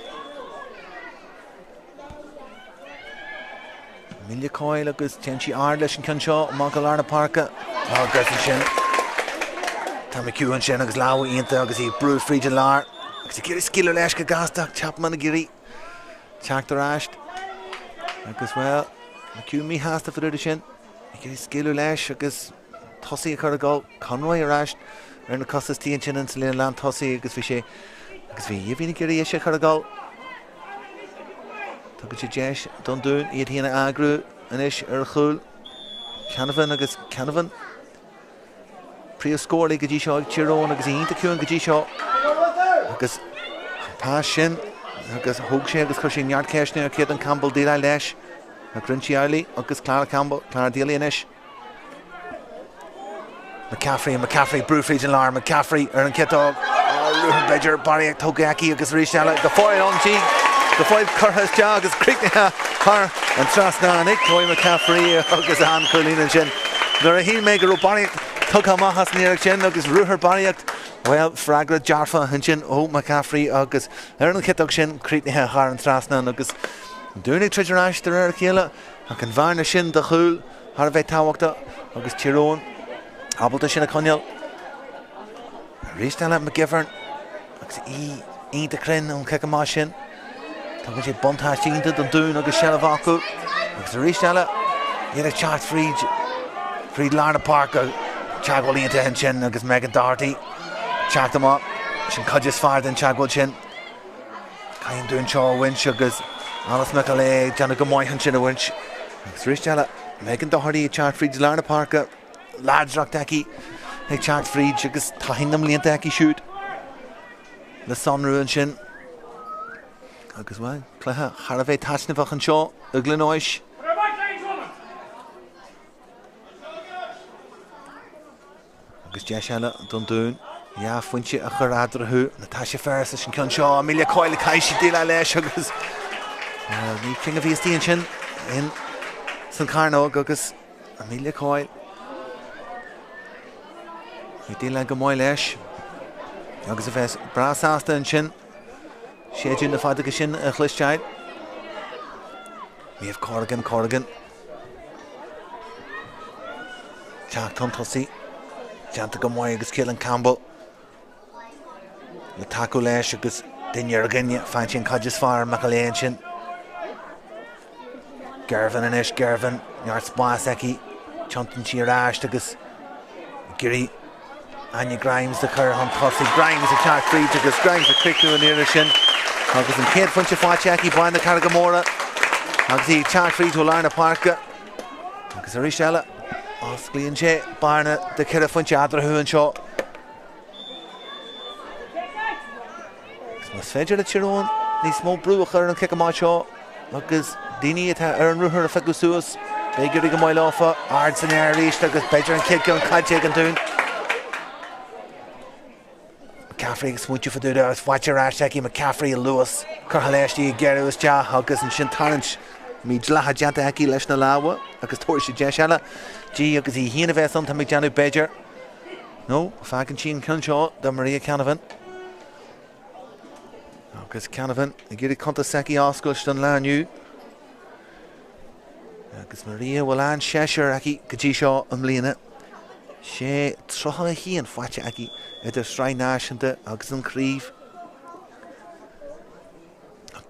A: Amelia Coyle agus téann sí ard leis an ceann seo amach go lár na páirce agus ansin tá McHugh ansin agus lámha iontach agus í ag brú fríd an lár agus ag iarraidh scaoileadh leis go gasta ach Chapman ag iarraidh teacht ar ais agus bhuel McHugh míshásta fá dtaobh de sin ag iarraidh scaoileadh leis agus tosaí a chur ag dul, Conroy ar ais ar na cosa istigh ansin ins an líne lán tosaigh agus bhí sé agus bhí Aoibhinn ag iarraidh ise a chur ag dul. Tugann sé deis don Dún iad féin a eagrú anois ar chúl. Canavan agus Canavan príomhscórálaí go dtí seo ag Tír Eoghain agus í iontach ciúin go dtí seo agus an pas sin agus thóg sé agus chuir sé neart ceisteanna ar Caitlin Campbell déileáil leis ach rinne sí amhlaidh agus Clara Campbell, Clara Daly anois. McCaffrey, McCaffrey, brú fríd an lár, McCaffrey ar an ciotóg, ruathar b'fhéidir, barraíocht tógtha aici agus arís eile go fóill ann di, go fóill curtha isteach agus críochnaithe thar an trasnán ag Chloe McCaffrey agus an-chúilín ansin. Nuair a shíl mé go raibh barraíocht tugtha amach as an iarracht sin agus ruathar barraíocht, bhuel, freagra dearfa ansin ó McCaffrey agus ar an chiotóg sin críochnaithe thar an trasnán agus an Dún ag troid ar ais de réir a chéile ach an bhearna sin de chúl. thar a bheith tábhachtach agus Tír Eoghain ábalta sin a choinneáil. Arís eile McGivern agus í iontach cruinn ón chic amach sin. Tugann sé buntáiste iontach don Dún agus seilbh acu agus arís eile iad ag teacht fríd fríd lár na páirce. Teagmháil iontach ansin agus Megan Doherty teacht amach. Sin cuid is fearr den teagmháil sin. Caithfidh an Dún seo a bhaint agus Alice McAuley ag déanamh go maith ansin a bhaint. Agus arís eile Megan Doherty ag teacht fríd lár na páirce. Láidreacht aici ag teacht fríd agus taithí na mblianta aici siúd le sonrú ansin. Agus bhuel, cluiche thar a bheith taitneamhach anseo i gCluain Eois. Agus deis eile don Dún dhá phointe a chur eadarthu. Natasha Ferris leis an ceann seo. Amelia Coyle caithfidh sí déileáil leis agus ní King a bhí istigh ansin in san cearnóg agus Amelia Coyle ag déileáil go maith leis agus a bheas breá sásta ansin séideadh na feadóige sin a chloisteáil. Méabh Corrigan, Corrigan. Teacht chun tosaigh déanta go maith agus Caitlin Campbell le tacú leis agus duine ar dhuine faigheann sí an chuid is fearr McAuley ansin. Girvan anois, Girvan, neart spáis aici, tiontaíonn sí ar ais agus ag iarraidh Áine Grimes a chur chun tosaigh. Grimes ag teacht fríd agus Grimes ag críochnú an iarraidh sin agus an chéad phointe faighte aici, bean na Carraige Móire agus í ag teacht fríd ó lár na páirce. Agus arís eile, osclaíonn sé bearna de cheithre phointe eadarthu anseo. Agus más féidir le Tír Eoghain níos mó brú a chur ar an chic amach seo agus daoine atá ar an ruathar a phiocadh suas, beidh ag éirí go maith leofa. Ard san aer arís agus b'fhéidir an chéad ceann caillte ag an Dún. McCaffrey ag smaointiú fá dtaobh de agus faighte ar ais aici, McCaffrey luas curtha leis í ag géarú isteach agus ansin tarraingt mídhleathach déanta aici leis na lámha agus tabharfaidh sé deis eile di agus í féin a bheas ann, tá mé ag déanamh, b'fhéidir. Nó fágann sí an ceann seo do Maria Canavan. Agus Canavan ag iarraidh cuntas s'aici a oscailt don lá inniu. Agus Maria bhfuil an-séasúr aici go dtí seo i mbliana. 6.31 faighte aici idir sraith náisiúnta agus an chraobh.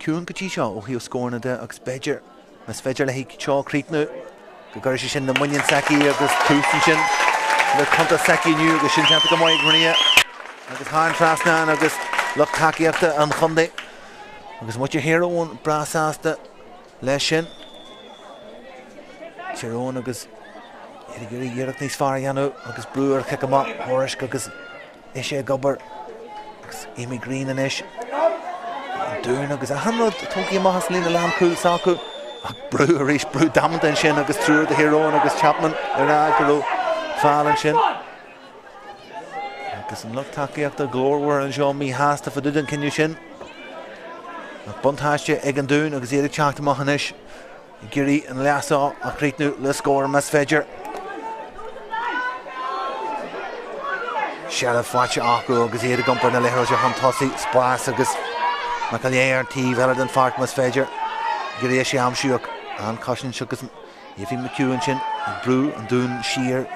A: Ciúin go dtí seo ó thaobh scóranna de agus b'fhéidir, más féidir léi seo a chríochnú, go gcuirfidh sé sin le muinín s'aici agus tús ansin le cuntas s'aici inniu agus sin déanta go maith ag Maria agus thar an trasnán agus lucht tacaíochta an chontae agus muintir Thír Eoghain breá sásta leis sin. Tír Eoghain agus iad ag iarraidh iarracht níos fearr a dhéanamh agus brú ar chic amach Thuairisg agus Ise ag obair agus Amy Greene anois. An Dún agus achan rud tógtha amach as líne lánchúil s'acu. Ach brú arís, brú damanta ansin agus triúr de Thír Eoghain agus Chapman ag rá go raibh feall ansin. Agus an lucht tacaíochta glórmhar anseo míshásta fá dtaobh den chinneadh sin. Ach buntáiste ag an Dún agus iad ag teacht amach anois. Ag iarraidh an leath seo a chríochnú le scór más féidir. Seilbh faighte acu agus iad ag iompar na liathróide chun tosaigh, spás agus McAleer ar an taobh eile den pháirc más féidir. Ag iarraidh é a aimsiú ach an-chosaint agus Aoife McHugh ansin ag brú an Dún siar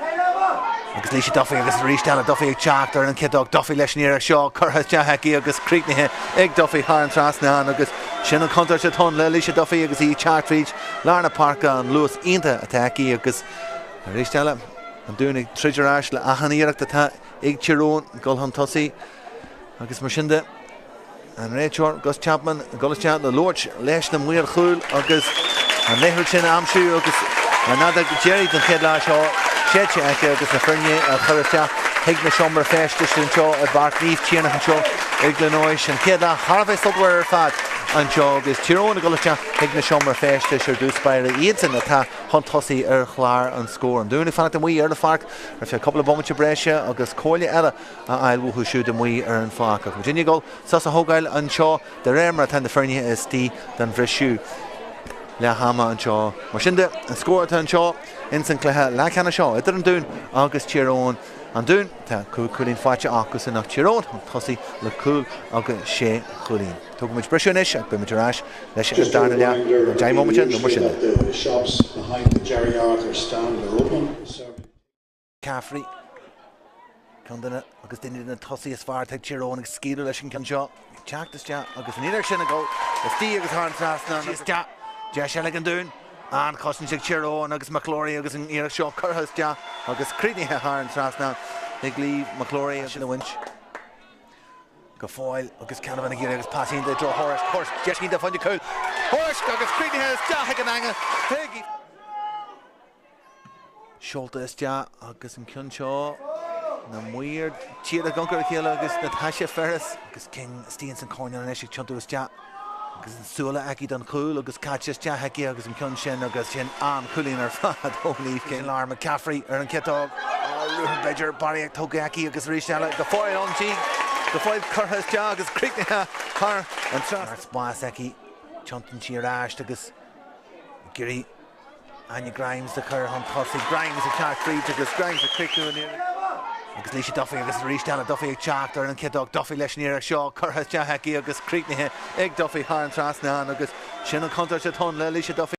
A: agus Laoise Duffy agus arís eile Duffy ag teacht ar an ciotóg. Duffy leis an iarracht seo curtha isteach aici agus críochnaithe ag Duffy thar an trasnán agus sin an chontúirt atá ann le Laoise Duffy agus í ag teacht fríd lár na páirce, an luas iontach atá aici agus arís eile an Dún ag troid ar ais le achan iarracht atá ag Tír Eoghain dul chun tosaigh agus mar sin de. An réiteoir, Gus Chapman, ag dul isteach le labhairt leis na maoir chúil agus an liathróid sin a aimsiú agus an fheadóg deiridh den chéad leath seo séidte aici agus na foirne a chur isteach chuig na seomra feistis anseo i bPáirc Naomh Tiarnach anseo i gCluain Eois. An chéad leath thar a bheith sultmhar ar fad anseo agus Tír Eoghain ag dul isteach chuig na seomra feistis ar dtús báire, iadsan atá chun tosaigh ar chlár an scóir. An Dún ag fanacht amuigh ar an pháirc ar feadh cúpla bomaite breise agus comhairle eile a fháil uathu siúd amuigh ar an pháirc. Ach muidinne ag dul sos a thógáil anseo de réir mar atá na foirne istigh don bhriseadh. leath ama anseo. Mar sin de, an scór atá anseo ins an cluiche leathcheannais seo idir an Dún agus Tír Eoghain. An Dún, tá 5 chúilín faighte acusan ach Tír Eoghain chun tosaigh le cúl agus 6 chúilín. Tógfaimid briseadh anois ach beimid ar ais leis an darna leath i gceann 10 mbomaite nó mar sin de. McCaffrey, ceann de na, agus duine de na tosaithe is fearr atá ag Tír Eoghain ag scaoileadh leis an gceann seo, ag teacht isteach agus an iarracht sin ag dul istigh agus thar an trasnán agus isteach. Deis eile ag an Dún. An-chosaint ag Tír Eoghain agus McClory agus an iarracht seo curtha isteach agus críochnaithe thar an trasnán ag Lee McClory sin a bhaint go fóill agus Canavan ag iarraidh agus pas iontach i dtreo Horisk. Horisk deis iontach fá choinne cúl. Horisk agus críochnaithe isteach ag an eanga. Seolta isteach agus an ceann seo na maoir tíre ag ioncar a chéile agus Natasha Ferris agus King istigh ins an choirnéal anois ag tiontú isteach agus an súile aici don chúl agus caite isteach aici agus an ceann sin agus sin an-chúilín ar fad ó Niamh King. Lár McCaffrey ar an chiotóg. Ruathar b'fhéidir barraíocht tógtha aici agus arís eile go fóill ann di go fóill curtha isteach agus críochnaithe thar an trasnán. Spás aici tiontaíonn sí ar ais agus ag iarraidh Áine Grimes a chur chun tosaigh. Grimes ag teacht fríd agus Grimes ag críochnú an iarraidh. Agus Laoise Duffy agus arís eile Duffy ag teacht ar an chiotóg. Duffy leis an iarracht seo curtha isteach aici agus críochnaithe ag Duffy thar an trasnán agus sin an chontúirt atá ann le Laoise Duffy.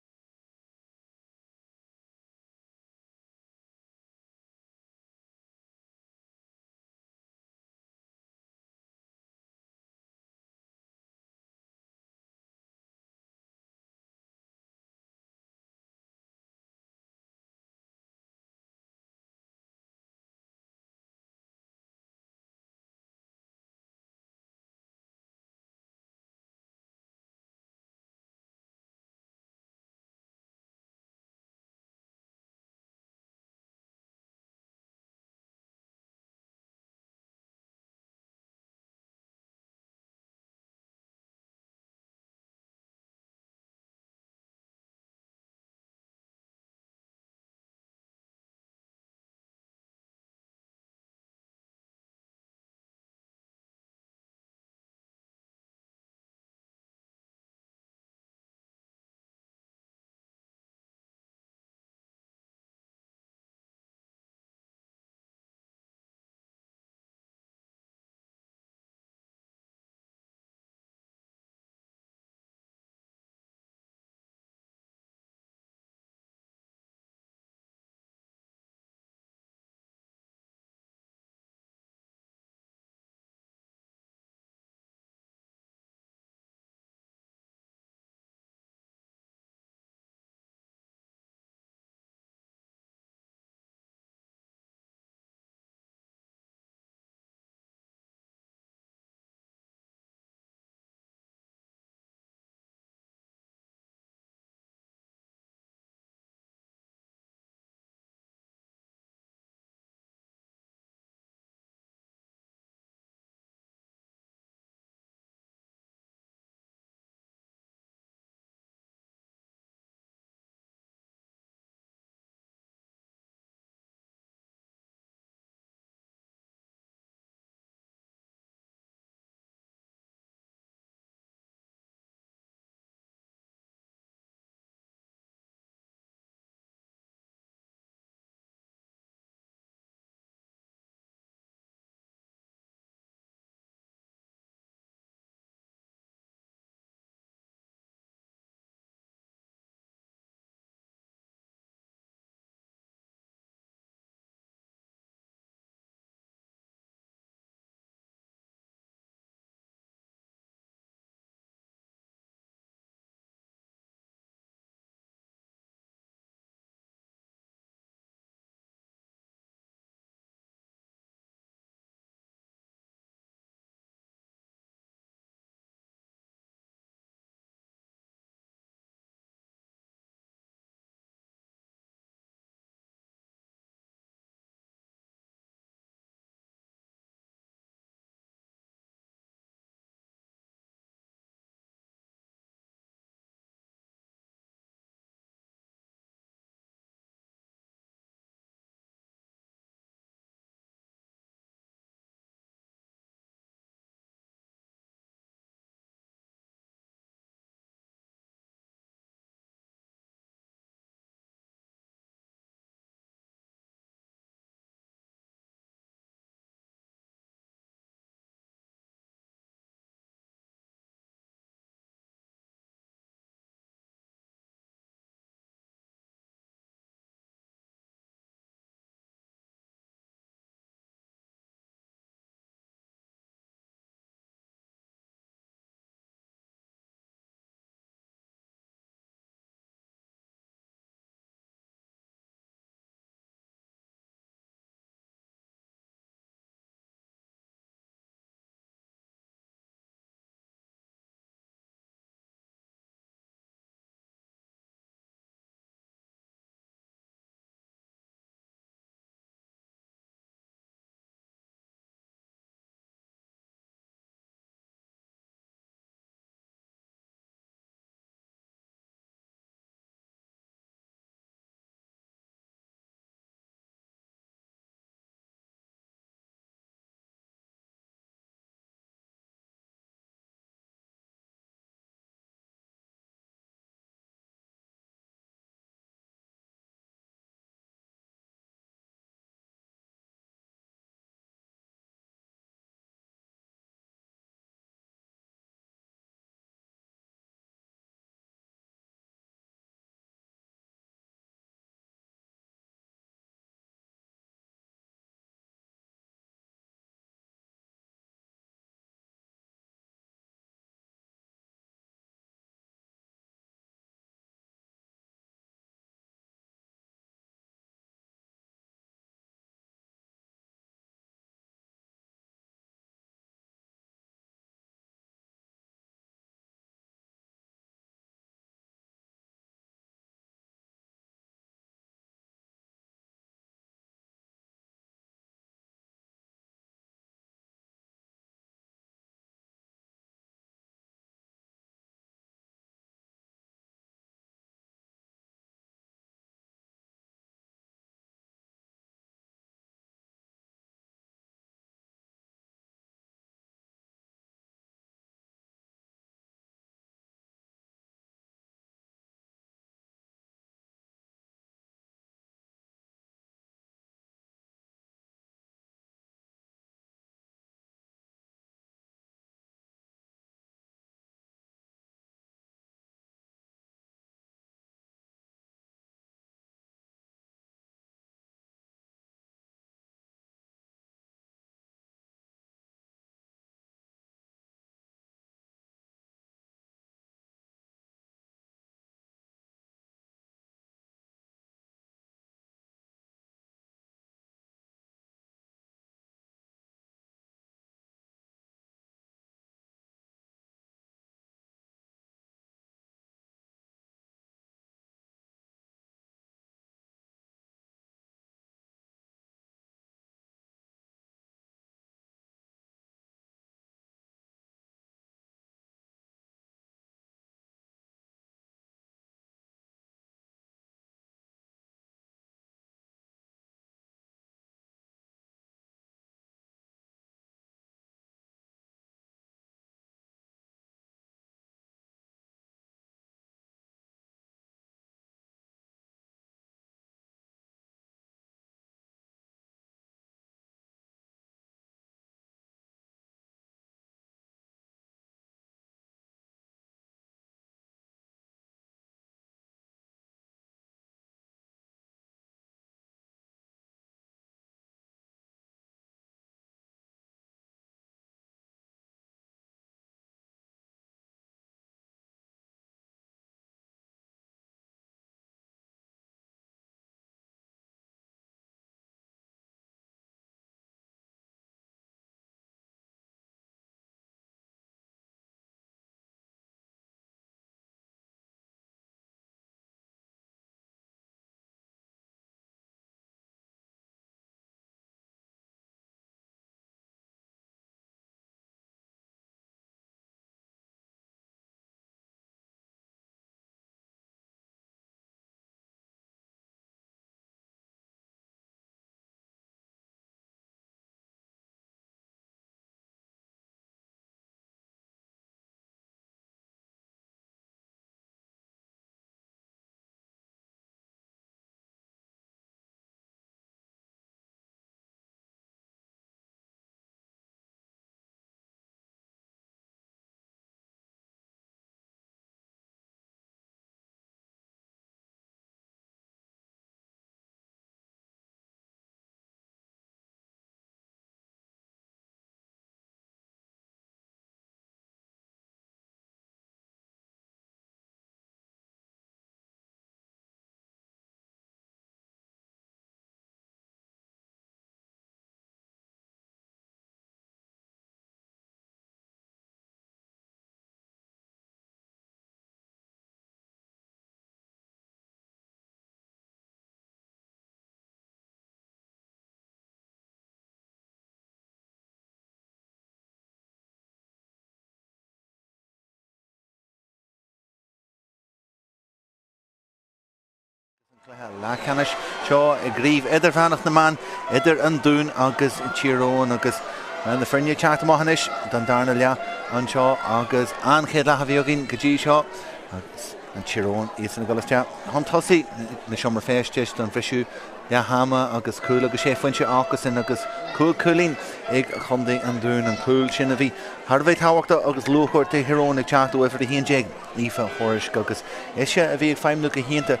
A: Cluiche leathcheannais seo i gCraobh Idirmheánach na mBan idir an Dún agus Tír Eoghain agus na foirne ag teacht amach anois don darna leath anseo agus an chéad leath a bhí againn go dtí seo agus an Tír Eoghain iadsan ag dul isteach chun tosaigh na seomra feistis don bhriseadh leath ama agus cúl agus sé phointe acusan agus 5 cúilín ag Chontae an Dúin. An cúl sin a bhí thar a bheith tábhachtach agus luachmhar do Thír Eoghain ag teacht ó uimhir 11. Aoife Thuairisg agus ise a bhí ag feidhmiú go hiontach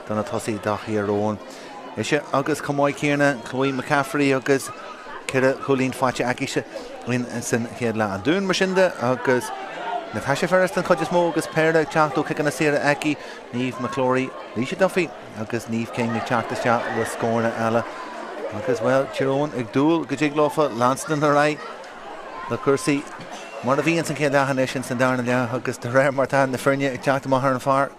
A: do na tosaithe do Thír Eoghain. Ise agus chomh maith céanna Chloe McCaffrey agus ceithre chúilín faighte aicise in san chéad leath. An Dún mar sin de agus Natasha Ferris den chuid is mó agus péire ag teacht ó chiceanna saora aici, Niamh McClory, Laoise Duffy agus Niamh King ag teacht isteach le scóranna eile. Agus, bhuel, Tír Eoghain ag dúil go dtig leofa leanstan ar aghaidh. le cúrsaí mar a bhí ins an chéad leath anois ins an darna leath agus de réir mar atá na foirne ag teacht amach ar an pháirc,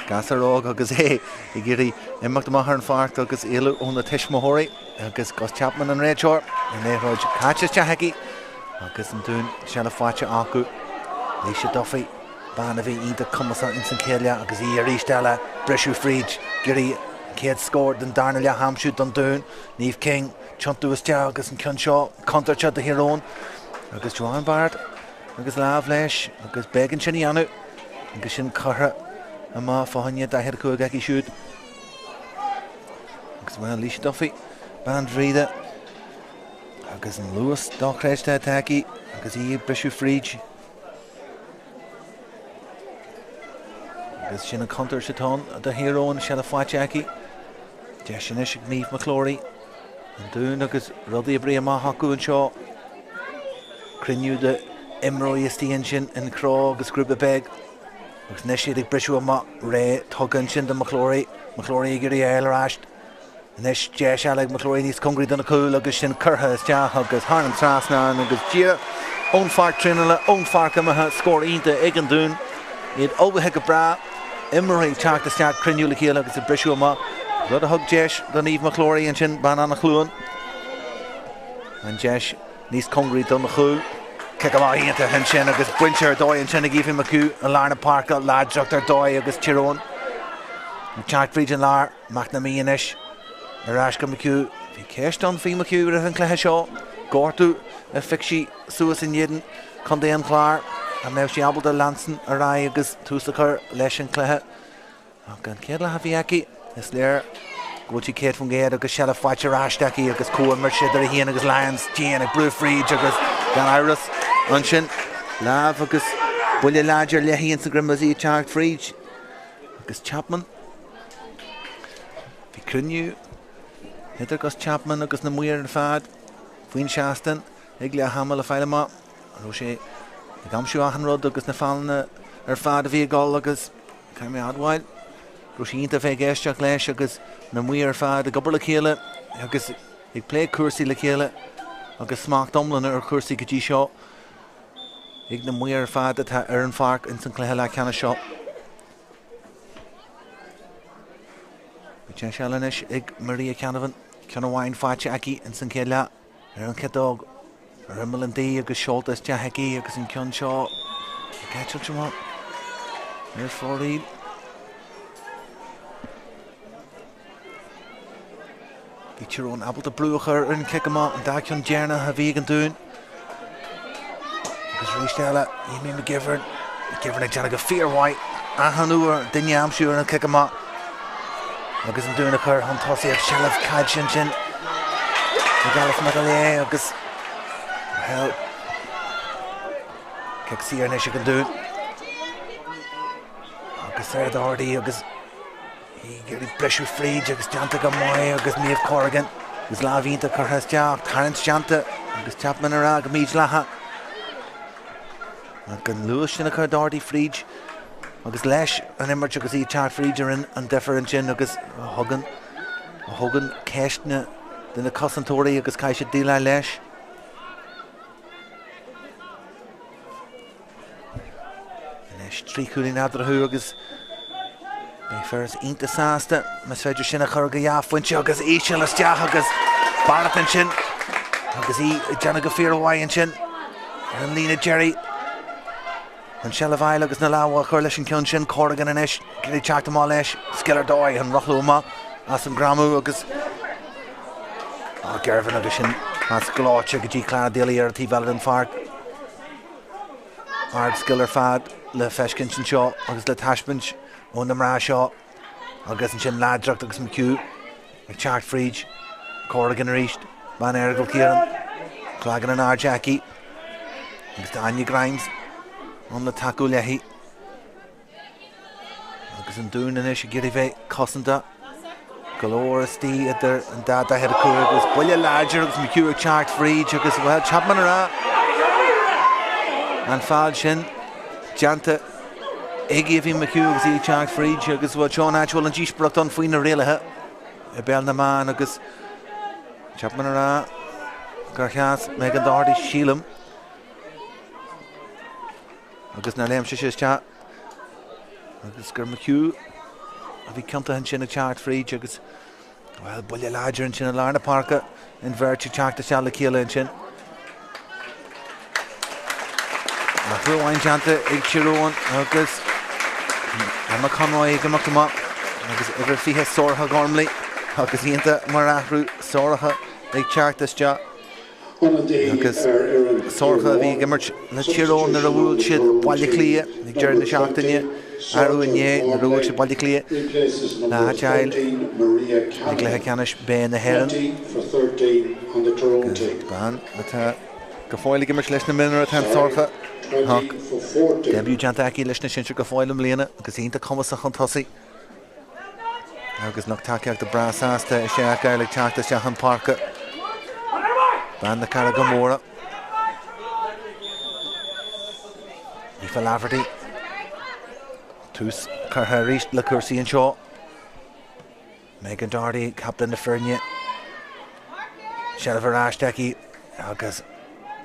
A: gasúr óg agus é ag iarraidh imeacht amach ar an pháirc agus éalú ó na tuismitheoirí agus Gus Chapman an réiteoir, an liathróid caite isteach aici agus an Dún seilbh faighte acu. Laoise Duffy, bean a bhí iontach cumasach ins an chéad leath agus í arís eile briseadh fríd, ag iarraidh an chéad scór den darna leath a aimsiú don Dún, Niamh King. Tiontú isteach agus an ceann seo contúirteach do Thír Eoghain agus Joanne Barrett agus lámh leis agus b'éigean sin a dhéanamh agus sin curtha amach fá choinne 45 aici siúd. Agus bhuel, Laoise Duffy, bean Bhríde agus an luas dochreidte atá aici agus í ag briseadh fríd. Agus sin an chontúirt atá ann do Thír Eoghain, seilbh faighte aici. Deis anois ag Niamh McClory. An Dún agus rudaí oibrithe amach acu anseo. Cruinniú de imreoirí istigh ansin in cró agus grúpa beag. Agus anois iad ag briseadh amach réidh tugtha ansin do McClory. McClory ag iarraidh a fháil ar ais. Anois deis eile ag McClory níos cóngaraí do na cúil agus sin curtha isteach agus thar an trasnán agus díreach ón pháirc traenála, ón pháirc imeartha, scór iontach ag an Dún. Iad ullmhaithe go breá, imreoirí ag teacht isteach, cruinniú le chéile agus ag briseadh amach. Rud a thug deis do Niamh McClory ansin, bean Eanach Chluain, an deis níos cóngaraí don chúl. Cic amach iontach ansin agus bainte ar dóigh ansin ag Aoife McHugh i lár na páirce, láidreacht ar dóigh agus Tír Eoghain ag teacht fríd an lár. McNamee anois ar ais go McHugh. Bhí ceist ann faoi McHugh roimh an chluiche seo. Gortú a phioc sí suas in éadan Chontae an Chláir. An mbeadh sí ábalta leanstan ar aghaidh agus tús a chur leis an chluiche? Ach an chéad leath a bhí aici, is léir go bhfuil sí 100% agus seilbh faighte ar ais aici agus comhimirt idir í féin agus Lyons dian ag brú fríd agus gan amhras ansin lámh agus buille láidir léi ins an droim is í ag teacht fríd agus Chapman Bhí cruinniú idir Gus Chapman agus na maoir ar fad faoin seastán ag leath ama le fáil amach an raibh sé ag aimsiú achan rud agus na fáthanna ar fad a bhí ag dul agus caithfidh mé a admháil go raibh sé iontach bheith ag éisteacht leis agus na maoir ar fad ag obair le chéile agus ag plé cúrsaí le chéile agus smacht iomlán ar chúrsaí go dtí seo ag na maoir ar fad atá ar an pháirc ins an chluiche leathcheannais seo. Deis eile anois ag Maria Canavan. Ceann amháin faighte aici ins an chéad leath ar an chiotóg ar imeall an tí agus seolta isteach aici agus an ceann seo ag eitilt amach ar fóraoil. Bhí Tír Eoghain ábalta brú a chur ar an chic amach, an dá cheann deireanach a bhí ag an Dún. Agus arís eile, Amy McGivern, McGivern ag déanamh go fíormhaith achan uair duine a aimsiú ar an chic amach. Agus an Dún a chur chun tosaigh ag seilbh caide ansin ag Alice McAleer agus bhuel, cic saor anois ag an Dún. Agus ar Doherty agus Í ag iarraidh briseadh fríd agus déanta go maith agus Niamh Corrigan agus lámh iontach curtha isteach, tarraingt déanta agus Chapman ag rá go mídhleathach. Ach an luas sin a chur Doherty fríd agus leis an imirt agus í ag teacht fríd a rinne an difear ansin agus a thugann a thógann ceisteanna de na cosantóirí agus caithfidh siad déileáil leis. Anois 3 chúilín eatarthu agus beidh Ferris iontach sásta más féidir sin a chur go dhá phointe agus íseal isteach agus Barrett ansin agus í ag déanamh go fíormhaith ansin ar an líne deiridh. An seilbh a fháil agus na lámha a chur leis an ceann sin Corrigan anois ag teacht amach leis scil ar dóigh an rothlú amach. as an ngreamú agus Girvan agus sin pas gleoite go dtí Clara Daly ar an taobh eile den pháirc. Ard-scil ar fad le feiscint anseo agus le taispeáint ó na mná seo agus ansin láidreacht agus McHugh ag teacht fríd. Corrigan arís, bean Errigal Ciarán, cloigeann in airde aici agus tá Áine Grimes ann le tacú léi. Agus an Dún anois ag iarraidh bheith cosanta. Go leor istigh idir an dá 45 agus buille láidir agus McHugh ag teacht fríd agus, bhuel, Chapman a rá an feall sin déanta ag Aoibhín McHugh agus í ag teacht fríd agus, bhuel, seo an áit a bhfuil an díospoireacht ann faoi na rialaithe i bpeil na mban agus Chapman a rá gur sheas Megan Doherty, sílim. Agus nár léim sise isteach agus gur McHugh a bhí ciontaithe ansin ag teacht fríd agus, bhuel, buille láidir ansin i lár na páirce, an bheirt ag teacht isteach le chéile ansin. Athrú amháin déanta ag Tír Eoghain agus Emma Conroy ag imeacht amach agus uimhir 20 Sorcha Gormley agus iontach mar athrú Sorcha ag teacht isteach. Agus Sorcha a bhí ag imirt le Tír Eoghain nuair a bhuail siad Baile Átha Cliath ag deireadh na seachtaine, arú inné, nuair a bhuail siad Baile Átha Cliath le háit a fháil i gcluiche ceannais B na hÉireann. Agus bean atá go fóill ag imirt leis na mionúir atá in Sorcha. Ach debut déanta aici leis na sinsir go fóill i mbliana agus iontach cumasach chun tosaigh. Agus lucht tacaíochta breá sásta í a fheiceáil ag teacht isteach chun páirce. Bean na Carraige Móire. Aoife Laverty. Tús curtha arís le cúrsaí anseo. Megan Doherty, captaen na foirne. Seilbh ar ais aici agus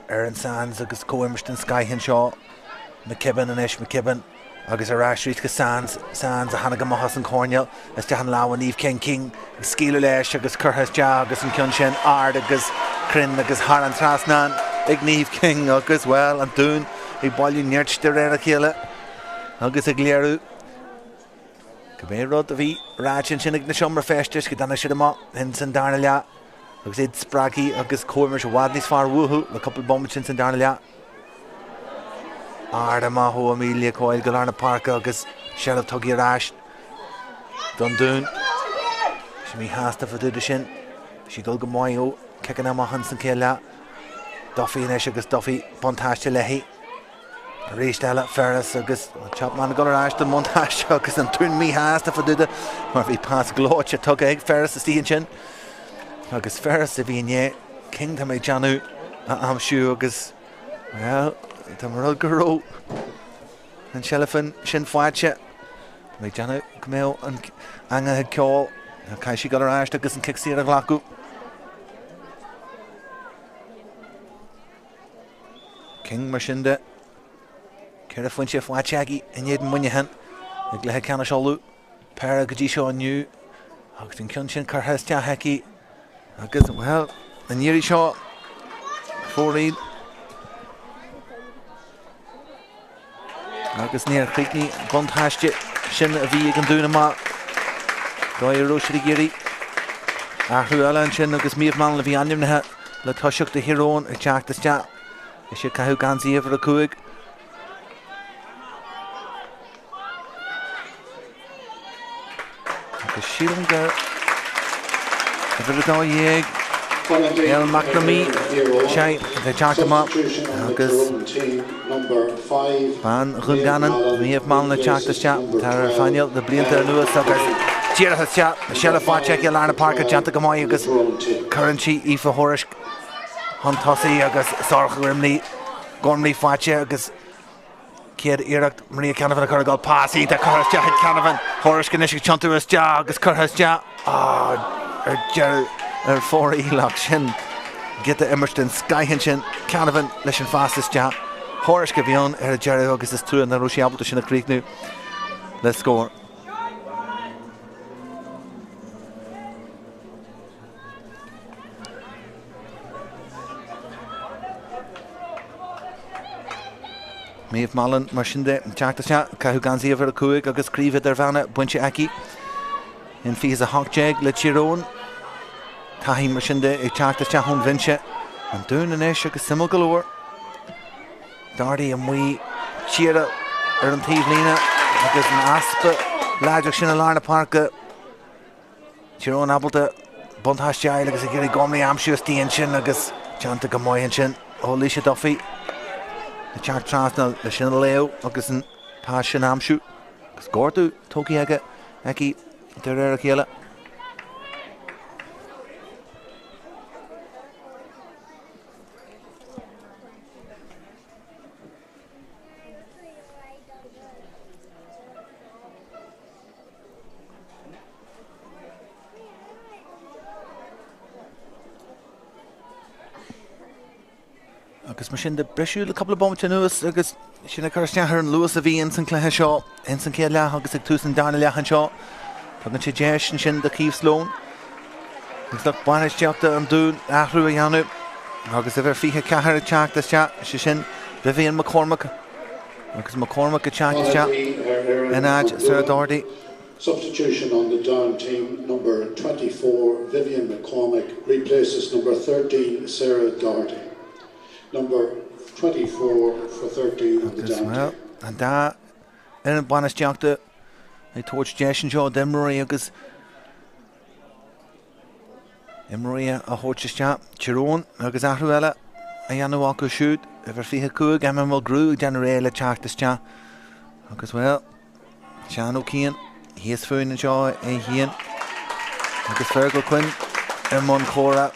A: Erin Sands agus comhimirt den scoith anseo. McKibben anois, McKibben agus ar ais arís go Sands, Sands a tháinig amach as an choirnéal, isteach in lámha Niamh King, King ag scaoileadh leis agus curtha isteach agus an ceann sin ard agus cruinn agus thar an trasnán ag Niamh King agus, bhuel, an Dún ag bailiú nirt de réir a chéile agus ag léiriú cibé rud a bhí ráite ansin ag na seomra feistis go dtáinig siad amach ins an darna leath agus iad spreagtha agus comhimirt i bhfad níos fearr uathu le cúpla bomaite ins an darna leath. Ard amach ó Amelia Coyle go lár na páirce agus seilbh tugtha ar ais don Dún. Bhí sí míshásta fá dtaobh de sin. Bhí sí ag dul go maith ó chiceanna amach ins an chéad leath. Duffy anois agus Duffy buntáiste léi. Arís eile Ferris agus Chapman ag dul ar ais don mbuntáiste agus an Dún míshásta fá dtaobh de mar bhí pas gleoite tugtha ag Ferris istigh ansin. Agus Ferris a bhí i ndiaidh King tá mé ag déanamh a aimsiú agus, bhuel, dá mba rud go raibh an tseilbh sin faighte, tá mé ag déanamh go mbeadh an eangach ag ceol. Caithfidh sí dul ar ais agus an cic saor a ghlacadh. King mar sin de, 4 phointe faighte aici in éadan Muineachán i gcluiche ceannais Uladh. Péire go dtí seo inniu agus an ceann sin curtha isteach aici agus, bhuel, an iarraidh seo fóraoil agus níor chríochnaigh an buntáiste sin a bhí ag an Dún amach dóigh a raibh siad ag iarraidh. Athrú eile ansin agus Méabh Mallon a bhí ainmnithe le toiseacht do Thír Eoghain ag teacht isteach. Is ag caitheamh geansaí uimhir 5. Agus sílim gur uimhir 12, Gail McNamee, sé ag teacht amach agus bean Dhún Geanainn, Méabh Mallon ag teacht isteach, atá ar phainéal le blianta anuas agus díreach isteach, seilbh faighte aici i lár na páirce, déanta go maith agus cuireann sí Aoife Thuairisg chun tosaigh agus Sorcha Gormley, Gormley faighte agus Céad iarracht Maria Canavan a chur ag dul. Pas iontach curtha isteach ag Canavan. Thuairisg anois ag tiontú isteach agus curtha isteach ar deireadh ar fóraoil ach sin giota imirt den scoith ansin. Canavan leis an phas isteach. Thuairisg a bhí ann ar deireadh agus is trua nach raibh sí ábalta sin a chríochnú le scór. Méabh Mallon, mar sin de, ag teacht isteach, caitheamh geansaí uimhir 5 agus craobh idirmheánach bainte aici. 1-20 is 18 le Tír Eoghain. Taithí mar sin de ag teacht isteach ón bhinse. An Dún anois agus suimiúil go leor. Doherty amuigh díreach ar an taobhlíne agus an easpa láidreacht sin i lár na páirce. Tír Eoghain ábalta buntáiste a fháil agus ag iarraidh Gormley a aimsiú istigh ansin agus déanta go maith ansin ó Lisa Duffy ag teacht trasna le sin a léamh agus an pas sin a aimsiú agus gortú tógtha aige aici de réir a chéile. Agus mar sin de briseadh le cúpla bomaite anuas agus sin ag cur isteach ar an luas a bhí ins an cluiche seo ins an chéad leath agus ag tús an darna leath anseo. Tugann sé deis ansin do Keith Sloan agus lucht bainistíochta an Dúin athrú a dhéanamh agus uimhir 24 ag teacht isteach, sé sin Vivian McCormack. Agus McCormack ag teacht isteach in áit Sarah Doherty.
B: Substitution on the Down team, number 24 Vivian McCormack replaces number 13 Sarah Doherty. Number 24 for 13 on the
A: Agus
B: Down
A: well,
B: team.
A: an dá fhoireann bainistíochta ag tabhairt deis anseo d'imreoirí agus Imreoirí a thabhairt isteach, Tír Eoghain agus athrú eile a dhéanamh acu siúd. Uimhir 25, Emma Mulgrew ag déanamh réidh le teacht isteach agus, bhuel, Seán Ó Ciain thíos fúinn anseo é féin agus Fergal Quinn i mbun comhrá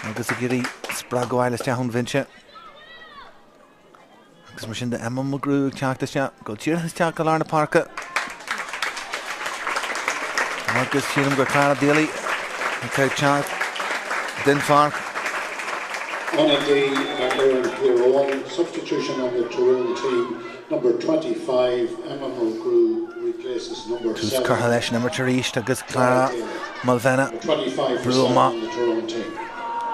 A: agus ag iarraidh spreagadh a fháil isteach ón bhinse. Agus mar sin de Emma Mulgrew ag teacht isteach, ag dul díreach isteach go lár na páirce. Agus sílim gur Clara Daly atá ag teacht den pháirc.
B: Ionadaí ar fhoireann Thír Eoghain, Substitution on the Tyrone team, number 25, Emma Mulgrew replaces number
A: Tús
B: 7.
A: curtha leis an imirt arís agus Clara Mulvenna
B: Number 25 for
A: brú
B: 7
A: amach.
B: on the Tyrone team.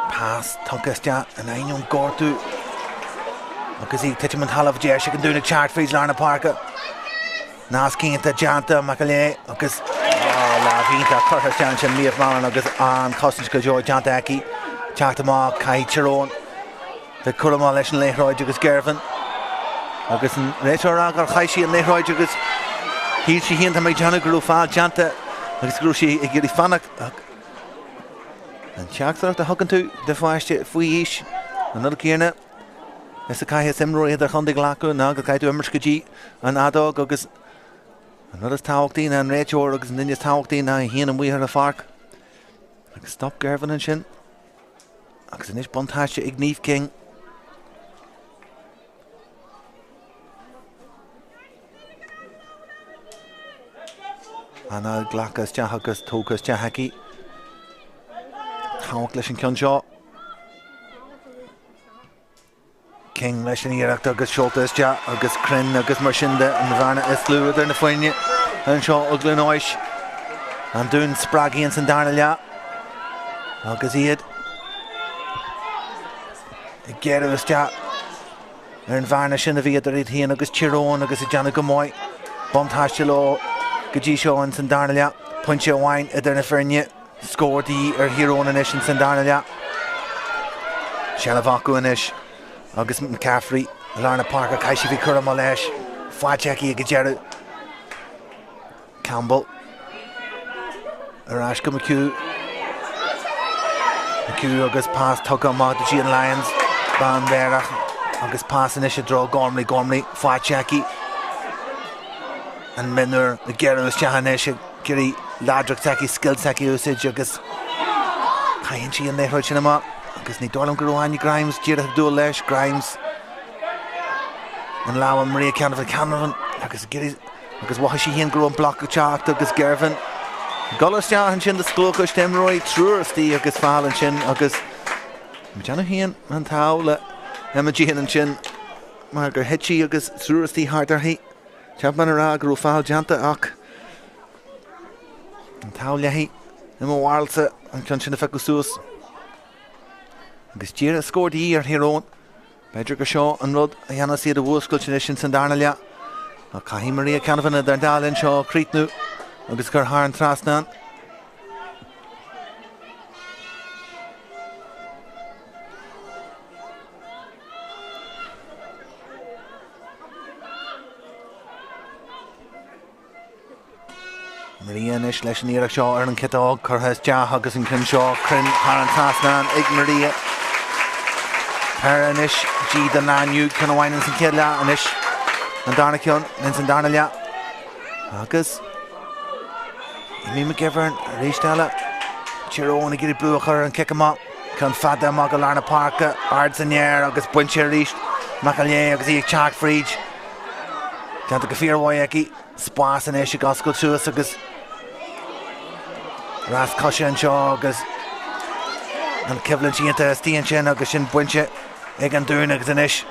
A: Pas tugtha isteach in ainneoin gortú agus í ag titim an talamh deis ag an Dún ag teacht fríd lár na páirce. Nasc iontach déanta McAlee agus lámh iontach curtha isteach ansin Niamh Mallon agus an-chosaint go deo déanta aici. Teacht amach caithfidh Tír Eoghain bheith cúramach leis an liathróid agus Girvan agus an réiteoir a rá gur chaith sí an liathróid agus shíl sí féin tá mé ag déanamh go raibh feall déanta agus go raibh sí ag iarraidh fanacht ach An teachtaireacht a thugann tú do pháiste faoi aois, an rud céanna is a chaithfeas imreoirí idirchontae glacadh ná go gcaithfidh tú imirt go dtí an fheadóg agus an rud is tábhachtaí ná an réiteoir agus an duine is tábhachtaí ná é féin amuigh ar an pháirc. Agus stop Girvan ansin agus anois buntáiste ag Niamh King. Anáil glactha isteach agus tógtha isteach aici. Tábhacht leis an ceann seo. King leis an iarracht agus seolta isteach agus cruinn agus mar sin de an bhearna is lú idir na foirne anseo i gCluain Eois. An Dún spreagtha ins an darna leath agus iad ag géarú isteach ar an bhearna sin a bhí idir iad féin agus Tír Eoghain agus ag déanamh go maith. Buntáiste leo go dtí seo ins an darna leath. Pointe amháin idir na foirne. Scór de dhíth ar Thír Eoghain anois ins an darna leath. Seilbh acu anois agus McCaffrey i lár na páirce. Caithfidh sí bheith cúramach leis. Faighte aici ag an deireadh. Campbell ar ais go McHugh. McHugh agus pas tugtha amach do Jean Lyons, bean mheidhreach, agus pas anois i dtreo Gormley. Gormley faighte aici. An mionúr ag géarú isteach anois ag iarraidh láidreacht s'aici, scil s'aici a úsáid agus caitheann sí an liathróid sin amach agus ní dóigh liom go raibh Áine Grimes díreach ag dúil leis. Grimes an lámh Maria Canavan Canavan agus ag iarraidh Agus mhothaigh sí féin go raibh an bloc ag teacht agus Girvan ag dul isteach ansin do scliúchas d'imreoirí, triúr istigh agus feall ansin agus ag déanamh féin an t-ádh le Emma Jane ansin mar gur thit sí agus triúr istigh thart uirthi. Chapman a rá go raibh feall déanta ach an t-ádh léi i mo bharúilsa an ceann sin a phiocadh suas. Agus díreach scór de dhíth ar Thír Eoghain. B'fhéidir gur seo an rud a dhéanfas iad a mhúscailt anois ins an darna leath. Ach caithfidh Maria Canavan idir an dá linn seo a chríochnú. agus a chur thar an trasnán. Maria anois leis an iarracht seo ar an chiotóg curtha isteach agus an ceann seo cruinn thar an trasnán ag Maria. Péire anois di don lá inniu, ceann amháin ins an chéad leath anois an darna ceann ins an darna leath. Agus Amy McGivern arís eile. Tír Eoghain ag iarraidh brú a chur ar an cic amach. Ceann fada amach go lár na páirce, ard san aer agus bainte arís. McAlee agus í ag teacht fríd. Déanta go fíormhaith aici. Spás anois ag oscailt suas agus rás coise anseo agus an choimhlint iontach istigh ansin agus sin bainte ag an Dún agus anois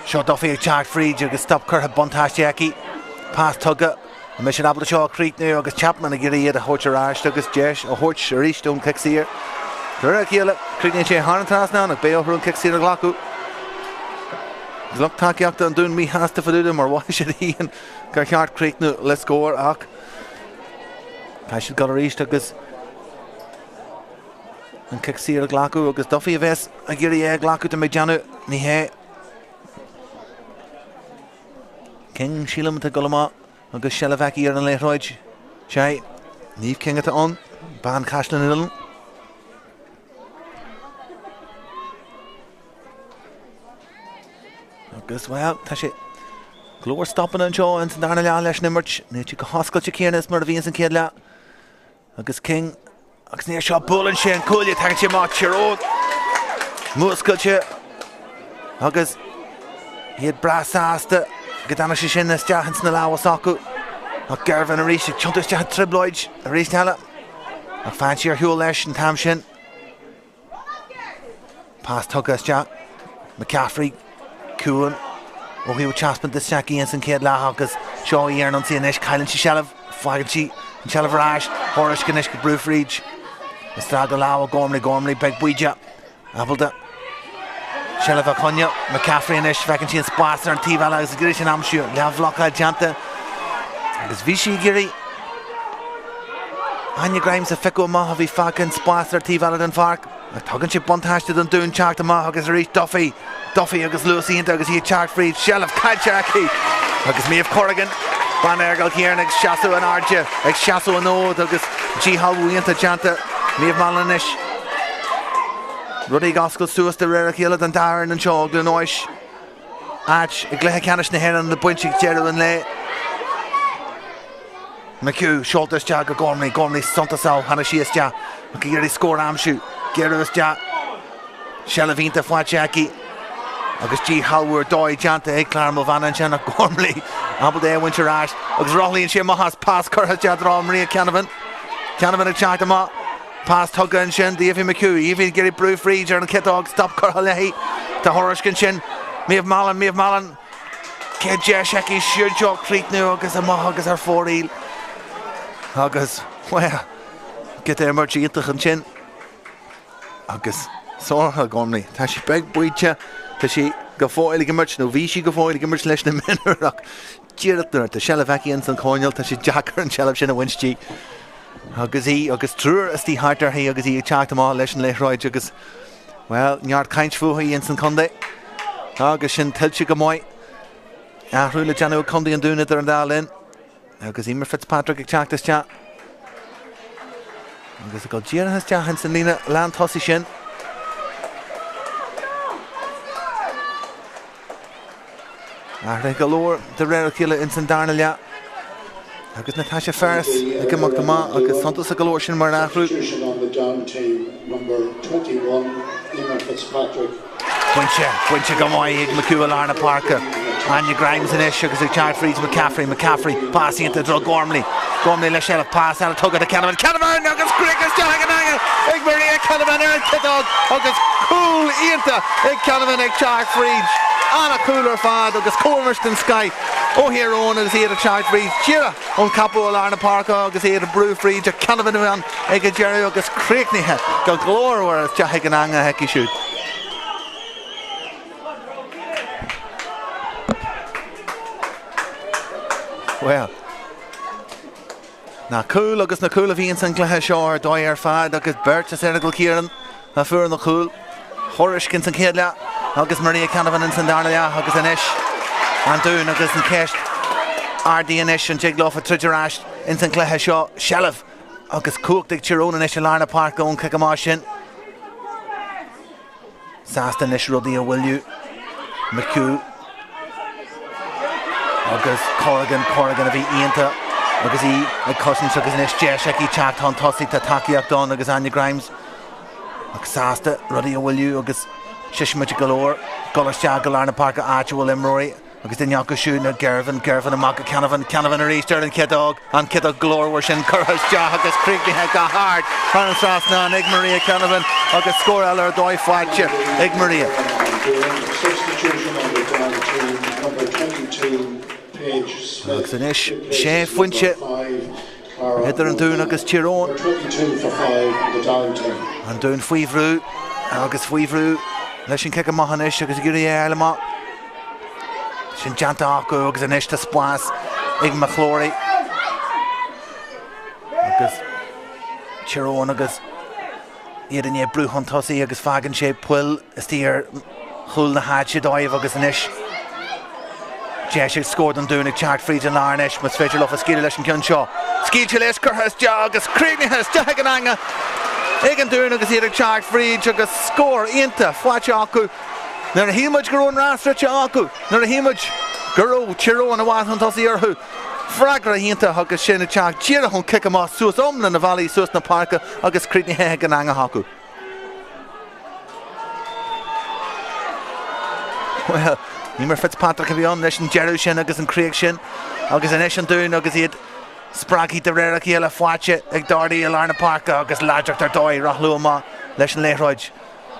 A: seo Duffy ag teacht fríd agus stop curtha buntáiste aici. Pas tugtha. An mbeidh siad ábalta seo a chríochnú agus Chapman ag iarraidh iad a thabhairt ar ais agus deis a thabhairt arís ón cic saor. De réir a chéile, críochnaíonn sé thar an trasnán ach beidh orthu an cic saor a ghlacadh. Agus lucht tacaíochta an Dúin míshásta fá dtaobh de mar mhothaigh siad féin gur cheart críochnú le scór ach tá siad ag dul arís agus an cic saor a ghlacadh agus Duffy a bheas ag iarraidh é a ghlacadh tá mé ag déanamh, ní hé. King, sílim, atá ag dul amach agus seilbh aici ar an liathróid. Sea, Niamh King atá ann, bean Chaisleán an Uidhilín. Agus, bhuel, tá sé go leor stopanna anseo ins an darna leath leis an imirt. Níl sé chomh hoscailte céanna is mar a bhí ins an chéad leath. Agus King agus an iarraidh seo buaileann sé an cuaille, tagann sé amach Tír Eoghain múscailte agus iad breá sásta go dtáinig sé sin isteach ins na lámha s'acu. Ach Girvan arís ag tiontú isteach i dtrioblóid arís eile. Ach fan sí ar shiúl leis an t-am sin. Pas tugtha isteach. McCaffrey, ciúin ó thaobh taispeántas s'aici ins an chéad leath agus seo í ar an ionsaí anois. Cailleann sí seilbh, faigheann sí an tseilbh ar ais. Thuairisg anois ag brú fríd. Isteach go lámha Gormley, Gormley beag bídeach, ábalta seilbh a choinneáil. McCaffrey anois, feiceann sí an spás ar an taobh eile agus ag iarraidh sin a aimsiú. Leathbhlocáil déanta agus bhí sí ag iarraidh Áine Grimes a phiocadh amach a bhí fágtha an spás ar taobh eile den pháirc. Ach tugann sé buntáiste don Dún teacht amach agus arís Duffy, Duffy agus luas iontach agus í ag teacht fríd, seilbh caillte aici agus Méabh Corrigan, bean Fheargal Keane ag seasamh in airde, ag seasamh an fhóid agus díshealbhú iontach déanta. Méabh Mallon anois. Rudaí ag oscailt suas de réir a chéile don dá fhoireann anseo i gCluain Eois. Áit i gcluiche ceannais na hÉireann le baint ag deireadh an lae. McHugh seolta isteach go Gormley, Gormley suntasach, tháinig sí isteach ach ag iarraidh scór a aimsiú. Géarú isteach, seilbh iontach faighte aici agus díshealbhú ar dóigh déanta ag Clara Mulvaney ansin ach Gormley ábalta é a bhaint ar ais agus rothlaíonn sí amach as pas curtha isteach i dtreo Maria Canavan. Canavan ag teacht amach. Pas tugtha ansin d'Aoibhinn McHugh. Aoibhinn ag iarraidh brú fríd ar an chiotóg. Stop curtha léi. Tá Thuairisg ansin. Méabh Mallon, Méabh Mallon. Céad deis aici siúd seo críochnú agus amach agus ar fóraoil. Agus, bhuel, giota imirt iontach ansin. Agus Sorcha Gormley. Tá sí beag baoite. Tá sí go fóill ag imirt, nó bhí sí go fóill ag imirt leis na mionúir ach díreach nuair atá seilbh aici ins an choirnéal, tá sé deacair an tseilbh sin a bhaint di. Agus í agus triúr istigh thart uirthi agus í ag teacht amach leis an liathróid agus, bhuel, neart caint fúithi ins an chontae. Agus sin tuillte go maith. Athrú le déanamh ag Contae an Dúin idir an dá linn. Agus Emer Fitzpatrick ag teacht isteach. Agus ag dul díreach isteach ins an líne lán tosaigh sin. Athraithe go leor de réir a chéile ins an darna leath agus Natasha Ferris ag imeacht amach agus suntasach go leor sin mar athrú. Bainte, bainte go maith ag McHugh i lár na páirce. Áine Grimes anois agus ag teacht fríd McCaffrey, McCaffrey, pas iontach i dtreo Gormley. Gormley le seilbh, pas eile tugtha do Canavan, Canavan agus críoch isteach ag an eanga ag Maria Canavan ar an chiotóg agus cúl iontach ag Canavan ag teacht fríd. Ana-chúl ar fad agus comhimirt den scoith ó Thír Eoghain agus iad ag teacht fríd. Díreach ón ceapadh i lár na páirce agus iad ag brú fríd ach Canavan ann ag an deireadh agus críochnaithe go glórmhar isteach ag an eanga aici siúd. Bhuel. Na cúil agus na cúil a bhí ins an gcluiche seo ar dóigh ar fad agus beirt as Errigal Ciarán a fuair na cúil. Thuairisg ins an chéad leath agus Maria Canavan ins an darna leath agus anois an Dún agus an cheist ardaithe anois an dtig leofa troid ar ais ins an gcluiche seo. Seilbh agus cumhacht ag Tír Eoghain anois i lár na páirce ón chic amach sin. Sásta anois rudaí a mhoilliú. McHugh agus Corrigan, Corrigan a bhí iontach agus í ag cosaint agus anois deis aici teacht chun tosaigh, tá tacaíocht ann agus Áine Grimes ach sásta rudaí a mhoilliú agus sisimite go leor dul isteach go lár na páirce áit a bhfuil imreoirí Agus duine acu siúd ná Girvan, Girvan amach go Canavan, Canavan arís ar an chiotóg, an chiotóg glórmhar sin curtha isteach agus críochnaithe go hard thar an trasnán ag Maria Canavan agus scór eile ar dóigh faighte ag Maria. Agus anois sé phointe idir an Dún agus Tír Eoghain. An Dún faoi bhrú agus faoi bhrú leis an cic amach anois agus ag iarraidh é a fháil amach. Sin déanta acu agus anois tá spás ag McClory agus Tír Eoghain agus iad i ndiaidh brú chun tosaigh agus fágann sé poill istigh ar chúl na háite dóibh agus anois deis ag scór don Dún ag teacht fríd an lár anois más féidir leofa scaoileadh leis an gceann seo. Scaoilte leis, curtha isteach agus críochnaithe isteach ag an eanga ag an Dún agus iad ag teacht fríd agus scór iontach faighte acu. Nuair a shíl muid go raibh an rás rite acu, nuair a shíl muid go raibh Tír Eoghain i bhfad chun tosaigh orthu, freagra iontach agus sin ag teacht díreach ón cic amach suas iomlán na bhealaí suas na páirce agus críochnaithe ag an eangach acu. Bhuel, Eimear Fitzpatrick a bhí ann leis an deireadh sin agus an críoch sin agus anois an Dún agus iad spreagtha de réir a chéile faighte ag Doherty i lár na páirce agus láidreacht ar dóigh, rothlú amach leis an liathróid.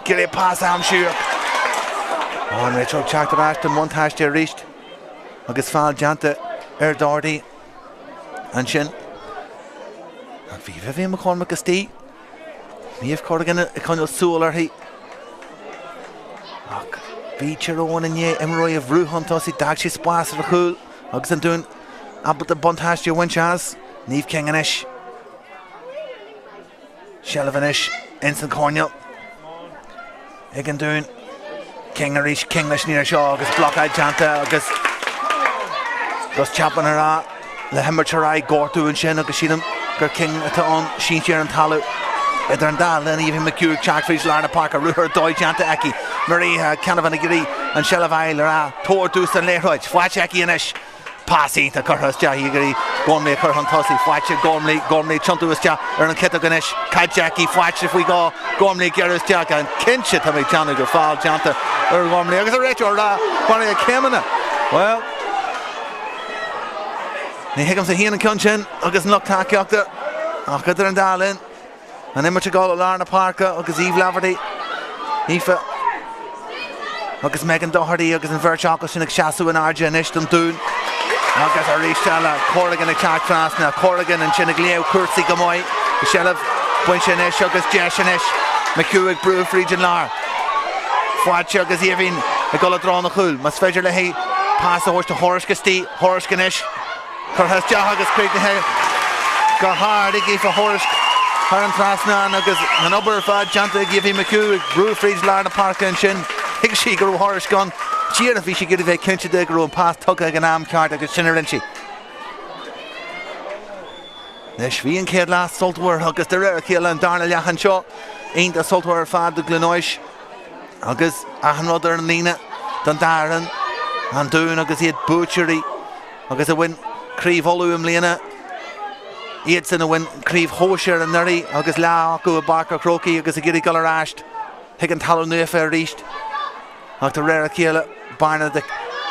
A: Ag iarraidh pas a aimsiú ach an réiteoir ag teacht ar ais don bhuntáiste arís agus feall déanta ar Doherty ansin. Ach bhí Vivian McCormack istigh. Niamh Corrigan ag coinneáil súil uirthi. Ach bhí Tír Eoghain i ndiaidh imreoirí a bhrú chun tosaigh. D'fhág sé spás ar chúl agus an Dún ábalta buntáiste a bhaint as. Niamh King anois. Seilbh anois ins an choirnéal ag an Dún. King arís, King leis an iarraidh seo agus blocáil déanta agus Gus Chapman ar a le himirt ar aghaidh, gortú ansin agus sílim gur King atá ann, sínte ar an talamh. Idir an dá linn, Aoibhinn McHugh ag teacht fríd lár na páirce, ruathar ar dóigh déanta aici. Maria Canavan ag iarraidh an seilbh a fháil ar a tabhair dús an liathróid. Faighte aici anois. Pas iontach curtha isteach ag iarraidh Gormley a chur chun tosaigh. Faighte ag Gormley, Gormley ag tiontú isteach ar an chiotóg anois. Caillte aici, faighte faoi dhó. Gormley ag gearradh isteach. An cinnte tá mé ag déanamh gur feall déanta ar Ghormley agus an réiteoir ag rá maraithe céimeanna. Bhuel, ní thuigimse féin an ceann sin agus an lucht tacaíochta ach idir an dá linn. An imirt ag dul i lár na páirce agus Eve Laverty, Aoife agus Megan Doherty agus an bheirt acu sin ag seasamh in airde anois don Dún. Agus arís eile Corrigan ag teacht trasna, Corrigan ansin ag léamh cúrsaí go maith. Seilbh bainte anois agus deis anois. McHugh ag brú fríd an lár. Faighte agus Aoibhinn ag dul i dtreo an chúil. Más féidir léi pas a thabhairt do Thuairisg istigh, Thuairisg anois. Curtha isteach agus críochnaithe go hard ag Aoife Thuairisg thar an trasnán agus an obair ar fad déanta ag Aoibhinn McHugh ag brú fríd lár na páirce ansin. Thuig sí go raibh Thuairisg ann. Díreach bhí sí ag iarraidh bheith cinnte de go raibh an pas tugtha ag an am ceart agus sin a rinne sí. Anois bhí an chéad leath sultmhar agus de réir a chéile an darna leath anseo iontach sultmhar ar fad do Ghleann Eois agus achan rud ar an líne don dá fhoireann, an Dún agus iad buaiteoirí agus a bhain Craobh Uladh i mbliana, iadsan a bhain Craobh Shóisir anuraidh agus leath acu i bPáirc an Chrócaigh agus ag iarraidh dul ar ais chuig an talamh naofa arís. Ach de réir a chéile, bearna de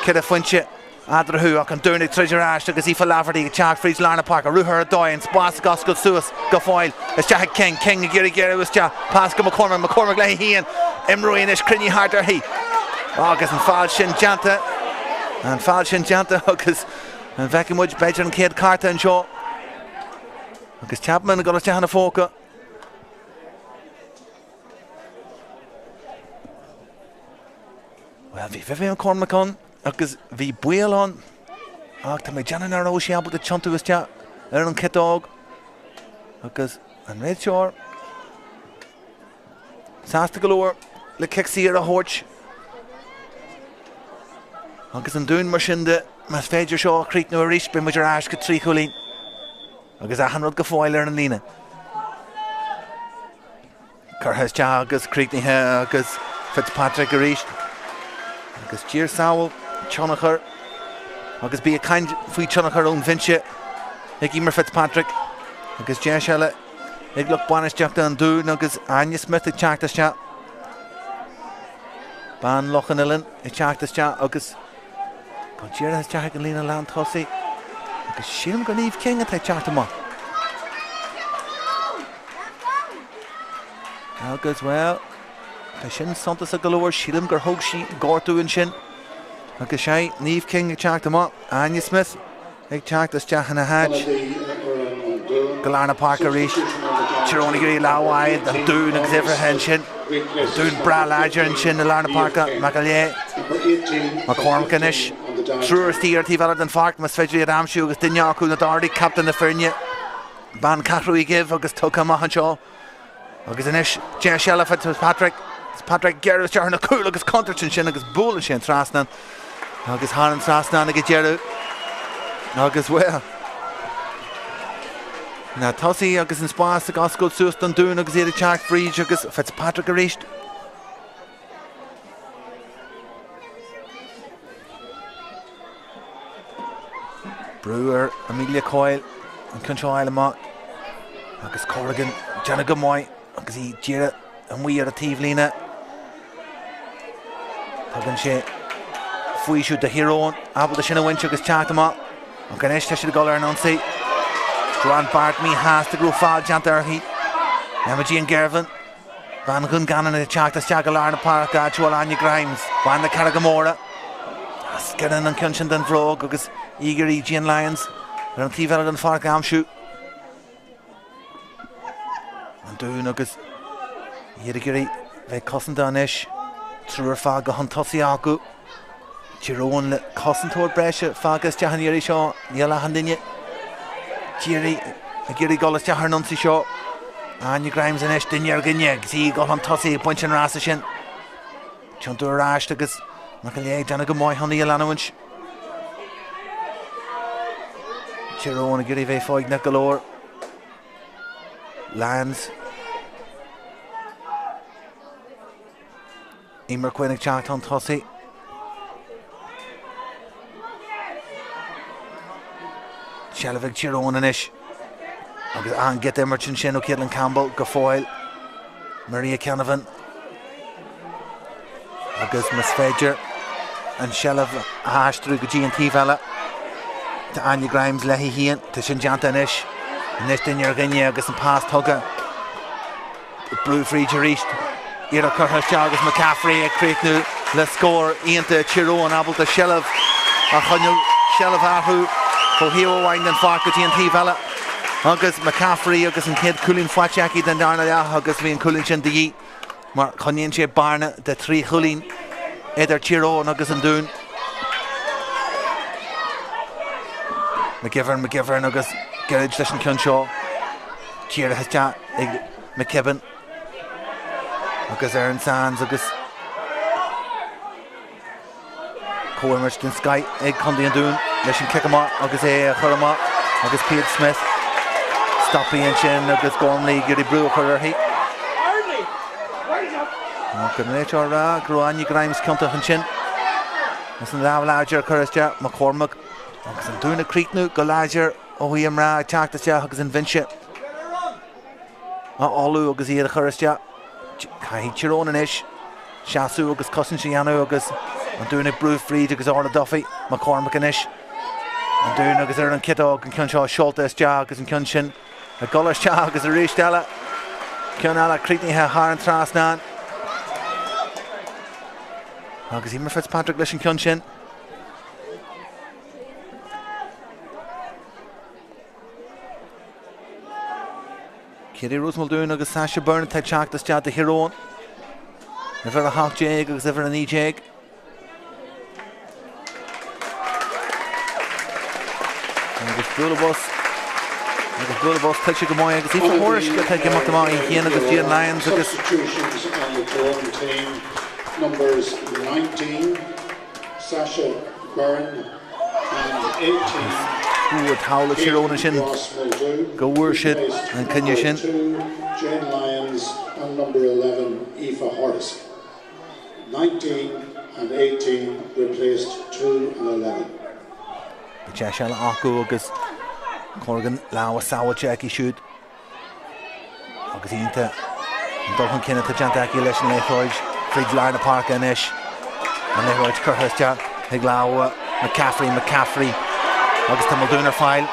A: cheithre phointe eatarthu ach an Dún ag troid ar ais agus Aoife Laverty ag teacht fríd lár na páirce, ruathar ar dóigh, an spás ag oscailt suas go fóill, isteach ag King, King ag iarraidh géarú isteach, pas go McCormack, McCormack léi féin, imreoirí anois cruinnithe thart uirthi agus an feall sin déanta. An feall sin déanta agus an bhfeicfidh muid b'fhéidir an chéad cárta anseo agus Chapman ag dul isteach ina phóca. Bhuel, bhí Vivian McCormack ann agus bhí baol ann ach tá mé ag déanamh nach raibh sí ábalta tiontú isteach ar an chiotóg. Agus an réiteoir sásta go leor le cic saor a thabhairt. Agus an Dún mar sin de, más féidir seo a chríochnú arís, beidh muid ar ais go 3 chúilín. Agus achan rud go fóill ar an líne. Curtha isteach agus críochnaithe agus Fitzpatrick arís. Agus dírshamhail tionchar agus bí ag caint faoi tionchar ón bhinse ag Eimear Fitzpatrick agus deis eile ag lucht bainistíochta an Dúin agus Áine Smith ag teacht isteach. Bean Loch an Oileáin ag teacht isteach agus go díreach isteach ag an líne lántosaigh agus sílim gur Niamh King atá ag teacht amach. Agus, bhuel, tá sin suntasach go leor, sílim gur thóg sí gortú ansin. Agus sé, Niamh King ag teacht amach, Áine Smith ag teacht isteach ina háit. Go lár na páirce arís. Tír Eoghain ag iarraidh lámh a fháil den Dún agus uimhreacha ansin. An Dún breá láidir ansin i lár na páirce. McAleer. McCormack anois. Triúr istigh ar an taobh eile den pháirc más féidir iad a aimsiú agus duine acu ná Doherty, captaen na foirne. Bean Cheathrú Uí Dhuibh agus tugtha amach anseo. Agus anois deis eile Fitzpatrick. Fitzpatrick ag gearradh isteach ar na cúil agus contúirt ansin agus buaileann sé an trasnán. Agus thar an trasnán ag an deireadh. Agus bhuel. Na tosaithe agus an spás ag oscailt suas don Dún agus iad ag teacht fríd agus Fitzpatrick arís. Brú ar Amelia Coyle an ceann seo a fháil amach agus Corrigan déanamh go maith agus í díreach amuigh ar an taobhlíne. Tugann sé faoiseamh do Thír Eoghain ábalta sin a bhaint agus teacht amach. Ach anois tá siad ag dul ar an ionsaí. Joanne Barrett míshásta go raibh feall déanta uirthi. Emma Jean Girvan. Bean Dhún Geanainn ag teacht isteach i lár na páirce, áit a bhfuil Áine Grimes. Bean na Carraige Móire. Sciorrann an ceann sin den bhróg agus í ag iarraidh Jane Lyons ar an taobh eile den pháirc a aimsiú. An Dún agus iad ag iarraidh bheith cosanta anois. Triúr fágtha chun tosaigh acu. Tír Eoghain le cosantóir breise fágtha isteach an iarraidh seo. Níl ach an duine ag iarraidh dul isteach ar an ionsaí seo. Áine Grimes anois, duine ar dhuine agus í ag dul chun tosaigh ag baint an rása sin. Tiontú ar ais agus McAleer ag déanamh go maith chun í a leanúint. Tír Eoghain ag iarraidh bheith foighneach go leor. Lyons. Eimear Quinn ag teacht chun tosaigh. Seilbh ag Tír Eoghain anois. Agus an-ghiota imirt ansin ó Caitlin Campbell go fóill. Maria Canavan. Agus más féidir an seilbh a aistriú go dtí an taobh eile. Tá Áine Grimes léi féin. Tá sin déanta anois. Anois duine ar dhuine agus an pas tugtha. Brú fríd arís. Iarracht curtha isteach agus McCaffrey ag críochnú le scór iontach. Tír Eoghain ábalta seilbh a choinneáil, seilbh a athrú ó thaobh amháin den pháirc go dtí an taobh eile. Agus McCaffrey agus an chéad cúilín faighte aici den darna leath agus bhí an cúilín sin de dhíth mar coinníonn sé bearna de thrí chúilín idir Tír Eoghain agus an Dún. McGivern, McGivern agus gairid leis an ceann seo. Díreach isteach ag McKibben agus Erin Sands agus comhimirt den scoith ag Contae an Dúin leis an cic amach agus é a chur amach agus Paige Smith stoptha ansin agus Gormley ag iarraidh brú a chur uirthi. Ach an réiteoir ag rá go raibh Áine Grimes ciontach ansin as an lámh láidir a chur isteach McCormack agus an Dún ag críochnú go láidir ó thaobh mná ag teacht isteach agus an bhinse á fholmhú agus iad a chur isteach. Caithfidh Tír Eoghain anois seasamh agus cosaint a dhéanamh agus an Dún ag brú fríd agus Orla Duffy, McCormack anois. An Dún agus ar an ciotóg an ceann seo seolta isteach agus an ceann sin ag dul isteach agus arís eile ceann eile críochnaithe thar an trasnán. Agus Eimear Fitzpatrick leis an ceann sin. Katie Rose Muldoon agus Sasha Byrne atá ag teacht isteach do Thír Eoghain. Uimhir 18 agus uimhir 19. Agus bualadh bos Agus bualadh bos tuillte go maith agus Aoife Whoriskey atá ag imeacht amach í féin agus Jane Lyons agus.
B: Substitutions on the Tyrone team, numbers 19, Sasha Byrne and 18,
A: Bua thall le Tír Eoghain ansin go bhfuair siad an cinneadh sin.
B: Number 2, Jane Lyons and number 11, Aoife Whoriskey. 19 and 18 replaced 2 and 11.
A: Beidh deis eile acu agus Corrigan lámha sábháilte aici siúd agus iontach an dul chun cinn atá déanta aici leis an liathróid fríd lár na páirce anois. An liathróid curtha isteach chuig lámha McCaffrey, McCaffrey agus tá Muldoon ar fáil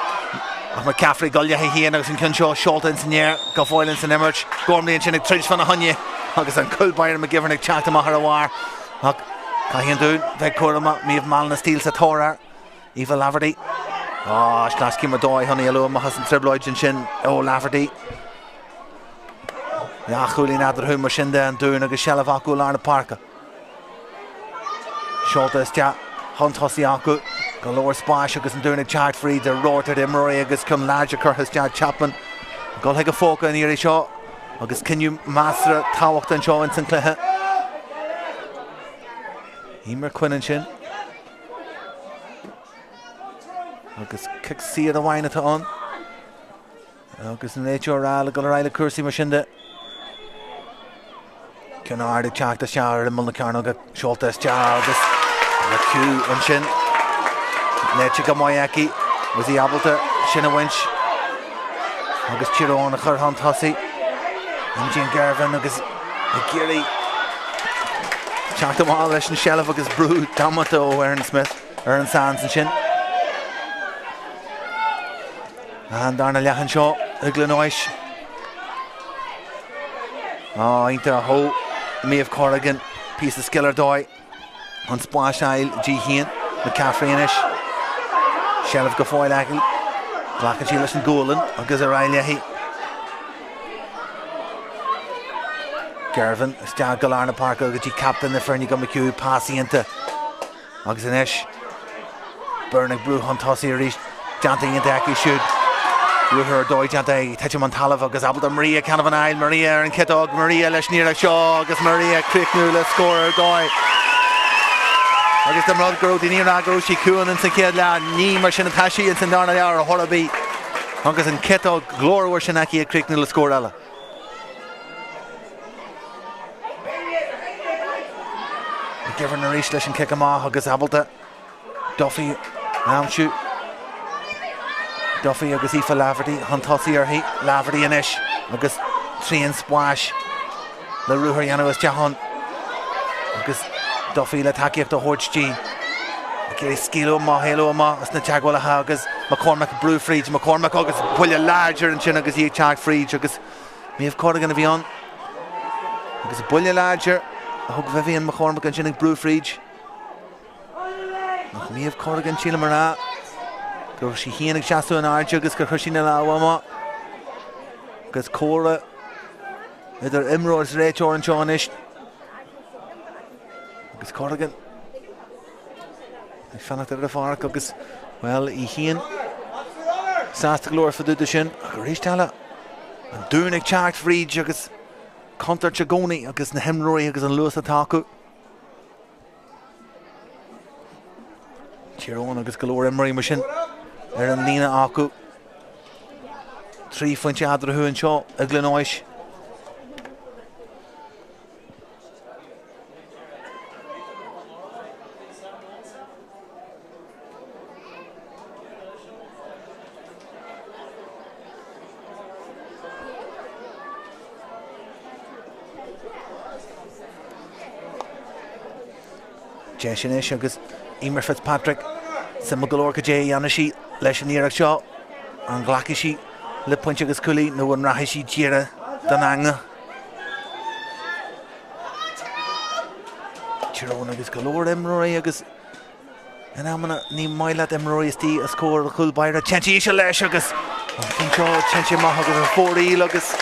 A: ach McCaffrey ag dul léi féin agus an ceann seo seolta ins an aer go fóill ins an imirt. Gormley ansin ag troid fána choinne agus an cúl báire McGivern ag teacht amach ar a bharr ach caithfidh an Dún bheith cúramach Maeve Mallon is í sa tóir air. Aoife Laverty. Á, sleaschéim ar dóigh chun éalú amach as an trioblóid ansin ó Laverty. Dhá chúilín eatarthu mar sin de an Dún agus seilbh acu i lár na páirce. Seolta isteach chun tosaigh acu. Go leor spáis agus an Dún ag teacht fríd ar rabharta d'imreoirí agus ceann láidir curtha isteach Chapman. Ag dul chuig a phóca an iarraidh seo agus cinneadh measartha tábhachtach anseo ins an chluiche. Emer Quinn ansin. Agus cic saor amháin atá ann. Agus an réiteoir ag rá le dul ar aghaidh le cúrsaí mar sin de. Ceann ard ag teacht isteach ar imeall na cearnóige seolta isteach agus McHugh ansin. Léite go maith aici. Agus í ábalta sin a bhaint. Agus Tír Eoghain a chur chun tosaigh. Imogen Girvan agus ag iarraidh teacht amach leis an seilbh agus brú damanta ó Erin Smith, Erin Sands ansin. An darna leath anseo i gCluain Eois. Á, iontach a thóg Maeve Corrigan, píosa scil ar dóigh. An spás a fháil di féin, McCaffrey anois. Seilbh go fóill aici. Glacann sí leis an gualainn agus ar aghaidh léi. Girvan isteach go lár na páirce go dtí captaen na foirne go McHugh, pas iontach. Agus anois, Byrne ag brú chun tosaigh arís. Déanta iontach aici siúd. Ruathar ar dóigh déanta ag titim an talamh agus ábalta Maria Canavan a fháil. Maria ar an chiotóg. Maria leis an iarracht seo agus Maria ag críochnú le scór ar dóigh. Agus dá mba rud go raibh daoine ag rá go raibh sí ciúin ins an chéad leath, ní mar sin atá sí ins an darna leath ar chor ar bith. Agus an chiotóg ghlórmhar sin aici ag críochnú le scór eile. McGivern arís leis an cic amach agus ábalta Duffy a aimsiú. Duffy agus Aoife Laverty chun tosaigh uirthi. Laverty anois agus trian spáis le ruathar a dhéanamh isteach ann. Agus Duffy le tacaíocht a thabhairt di. Ag iarraidh scaoileadh amach, éalú amach as na teagmhálacha agus McCormack ag brú fríd. McCormack agus buille láidir ansin agus í ag teacht fríd agus Maeve Corrigan a bhí ann. Agus buille láidir a thug Vivian McCormack ansin ag brú fríd. Ach Maeve Corrigan, sílim a rá go raibh sí féin ag seasamh in airde agus gur chuir sí na lámha amach. Agus comhrá idir imreoir is réiteoir anseo anois. Agus Corrigan ag fanacht ar an pháirc agus, bhuel, í féin sásta go leor fá dtaobh de sin. Ach arís eile, an Dún ag teacht fríd agus contúirt i gcónaí agus na himreoirí agus an luas atá acu. Tír Eoghain agus go leor imreoirí mar sin ar an líne acu. 3 phointe eadarthu anseo i gCluain Eois. Deis anois agus Emer Fitzpatrick suimiúil go leor cad é a dhéanfaidh sí leis an iarracht seo. An nglacfaidh sí le pointe agus cúlaí nó an rachaidh sí díreach don eangach? Tír Eoghain agus go leor imreoirí agus In amanna, ní maith leat imreoirí istigh os comhair an chúl báire. Téann sí íseal leis agus an ceann seo, téann sé amach agus an fóraoil agus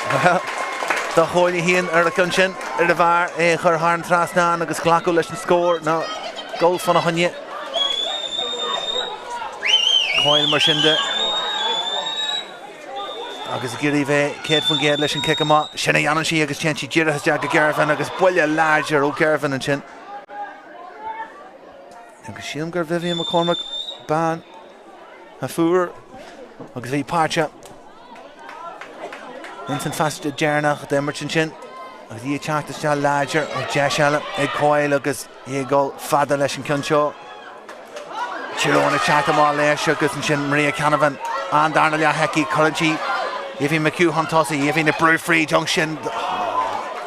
A: dá chomhairle féin ar an gceann sin ar an bhfear é a chur thar an trasnán agus glacadh leis an scór ná dul fána choinne. Coyle mar sin de. agus ag iarraidh bheith 100% leis an cic amach. Sin a dhéanann sí agus téann sí díreach isteach go Girvan agus buille láidir ó Girvan ansin. Agus sílim gur Vivian McCormack bean a fuair agus bhí páirteach ins an phas deireanach d'imirt ansin agus í ag teacht isteach láidir ach deis eile ag Coyle agus í ag dul fada leis an ceann seo. Tír Eoghain ag teacht amach leis agus ansin Maria Canavan an darna leath aici, cuireann sí Aoibhín McHugh chun tosaigh, Aoibhín ag brú fríd ansin.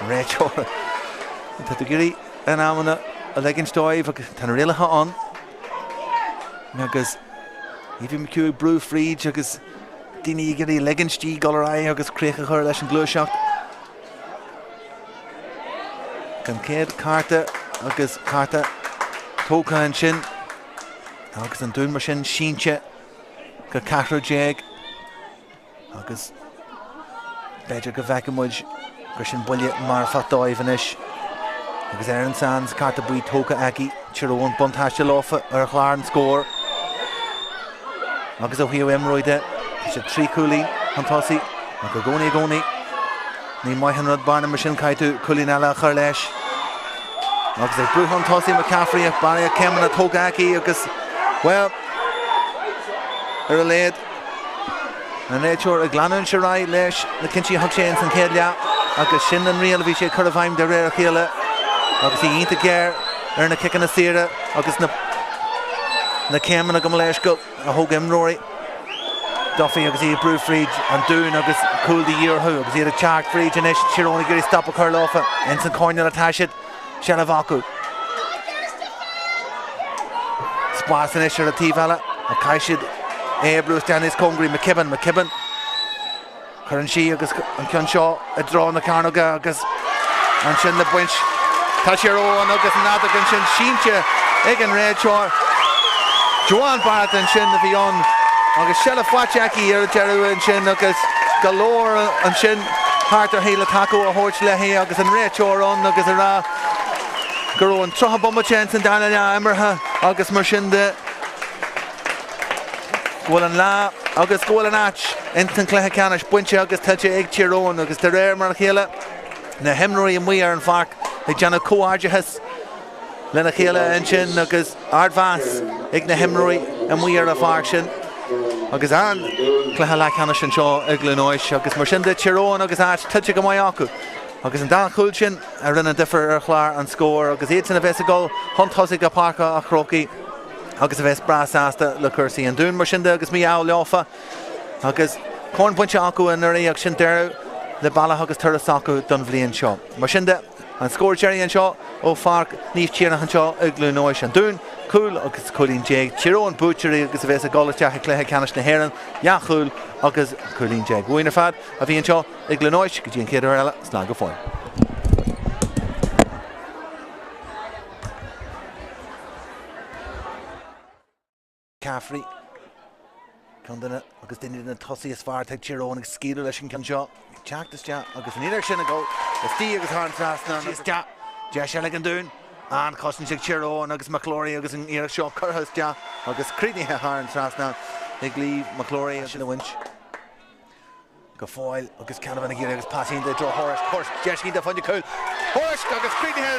A: Réiteoir. Tá tú ag iarraidh in amanna a ligint dóibh agus tá na rialacha ann. Agus Aoibhín McHugh ag brú fríd agus daoine ag iarraidh ligint di dul ar aghaidh agus críoch a chur leis an gluaiseacht. An chéad cárta agus cárta tógtha ansin agus an Dún mar sin sínte go 14 agus b'fhéidir go bhfeicfidh muid gur sin buille marfach dóibh anois. Agus Erin Sands, cárta buí tógtha aici, Tír Eoghain buntáiste leofa ar chlár an scóir. Agus ó thaobh imreoirí de, tá siad 3 chúilín chun tosaigh ach i gcónaí i gcónaí ní maith an rud bearna mar sin caithfidh tú cúilín eile a chur leis. Agus ag brú chun tosaigh McCaffrey ach barraíocht céimeanna tógtha aici agus, bhuel, ar a laghad, an réiteoir ag leanúint ar aghaidh leis na cinntí a thug sé ins an chéad leath agus sin an riail a bhí sé ag cur i bhfeidhm de réir a chéile agus í iontach géar ar na ciceanna saora agus na na céimeanna gabh mo leithscéal a thóg imreoirí Duffy agus í ag brú fríd an Dún agus cúl de dhíth orthu agus iad ag teacht fríd anois Tír Eoghain ag iarraidh stop a chur leofa ins an choirnéal atá siad seilbh acu. Spás anois ar an taobh eile ach caithfidh siad é a bhrú isteach níos cóngaraí. McKibben, McKibben. Cuireann sí agus an ceann seo i dtreo na cearnóige agus ansin le baint. Tá Tír Eoghain agus an fheadóg ansin sínte ag an réiteoir. Joanne Barrett ansin a bhí ann agus seilbh faighte aici ar deireadh ansin agus go leor ansin thart uirthi le tacú a thabhairt léi agus an réiteoir ann agus a rá go raibh an 30 bomaite ins an darna leath imeartha agus mar sin de. go bhfuil an lá agus go bhfuil an áit ins an chluiche ceannais bainte agus tuillte ag Tír Eoghain agus de réir mar a chéile na himreoirí amuigh ar an pháirc ag déanamh comhghairdeachas lena chéile ansin agus ardmheas ag na himreoirí amuigh ar an pháirc sin agus an cluiche leathcheannais anseo i gCluain Eois agus mar sin de Tír Eoghain agus áit tuillte go maith acu agus an dá chúl sin a rinne an difear ar chlár an scóir agus iadsan a bheas ag dul chun tosaigh go Páirc an Chrócaigh. agus a bheas breá sásta le cúrsaí an Dún mar sin de agus mí-ádh leofa agus corn bainte acu anuraidh agus sin deireadh le bealach agus turas acu don bhliain seo. Mar sin de, an scór deiridh anseo ó Pháirc Naomh Tiarnach anseo i gCluain Eois, an Dún, cúl agus cúilín déag, Tír Eoghain buaiteoirí agus a bheas ag dul isteach i gcluiche ceannais na hÉireann, leathchúl agus cúilín déag. Uainn ar fad a bhí anseo i gCluain Eois go dtí an chéad uair eile, slán go fóill. McCaffrey, ceann de na agus duine de na tosaithe is fearr atá ag Tír Eoghain ag scaoileadh leis an gceann seo. Ag teacht isteach agus an iarracht sin ag dul istigh agus thar an trasnán isteach. Deis eile ag an Dún. An-chosaint ag Tír Eoghain agus McClory agus an iarracht seo curtha isteach agus críochnaithe thar an trasnán ag Lee McClory sin a bhaint go fóill agus Canavan ag iarraidh agus pas iontach i dtreo Horace. Horace deis iontach fá choinne cúl. Horace agus críochnaithe.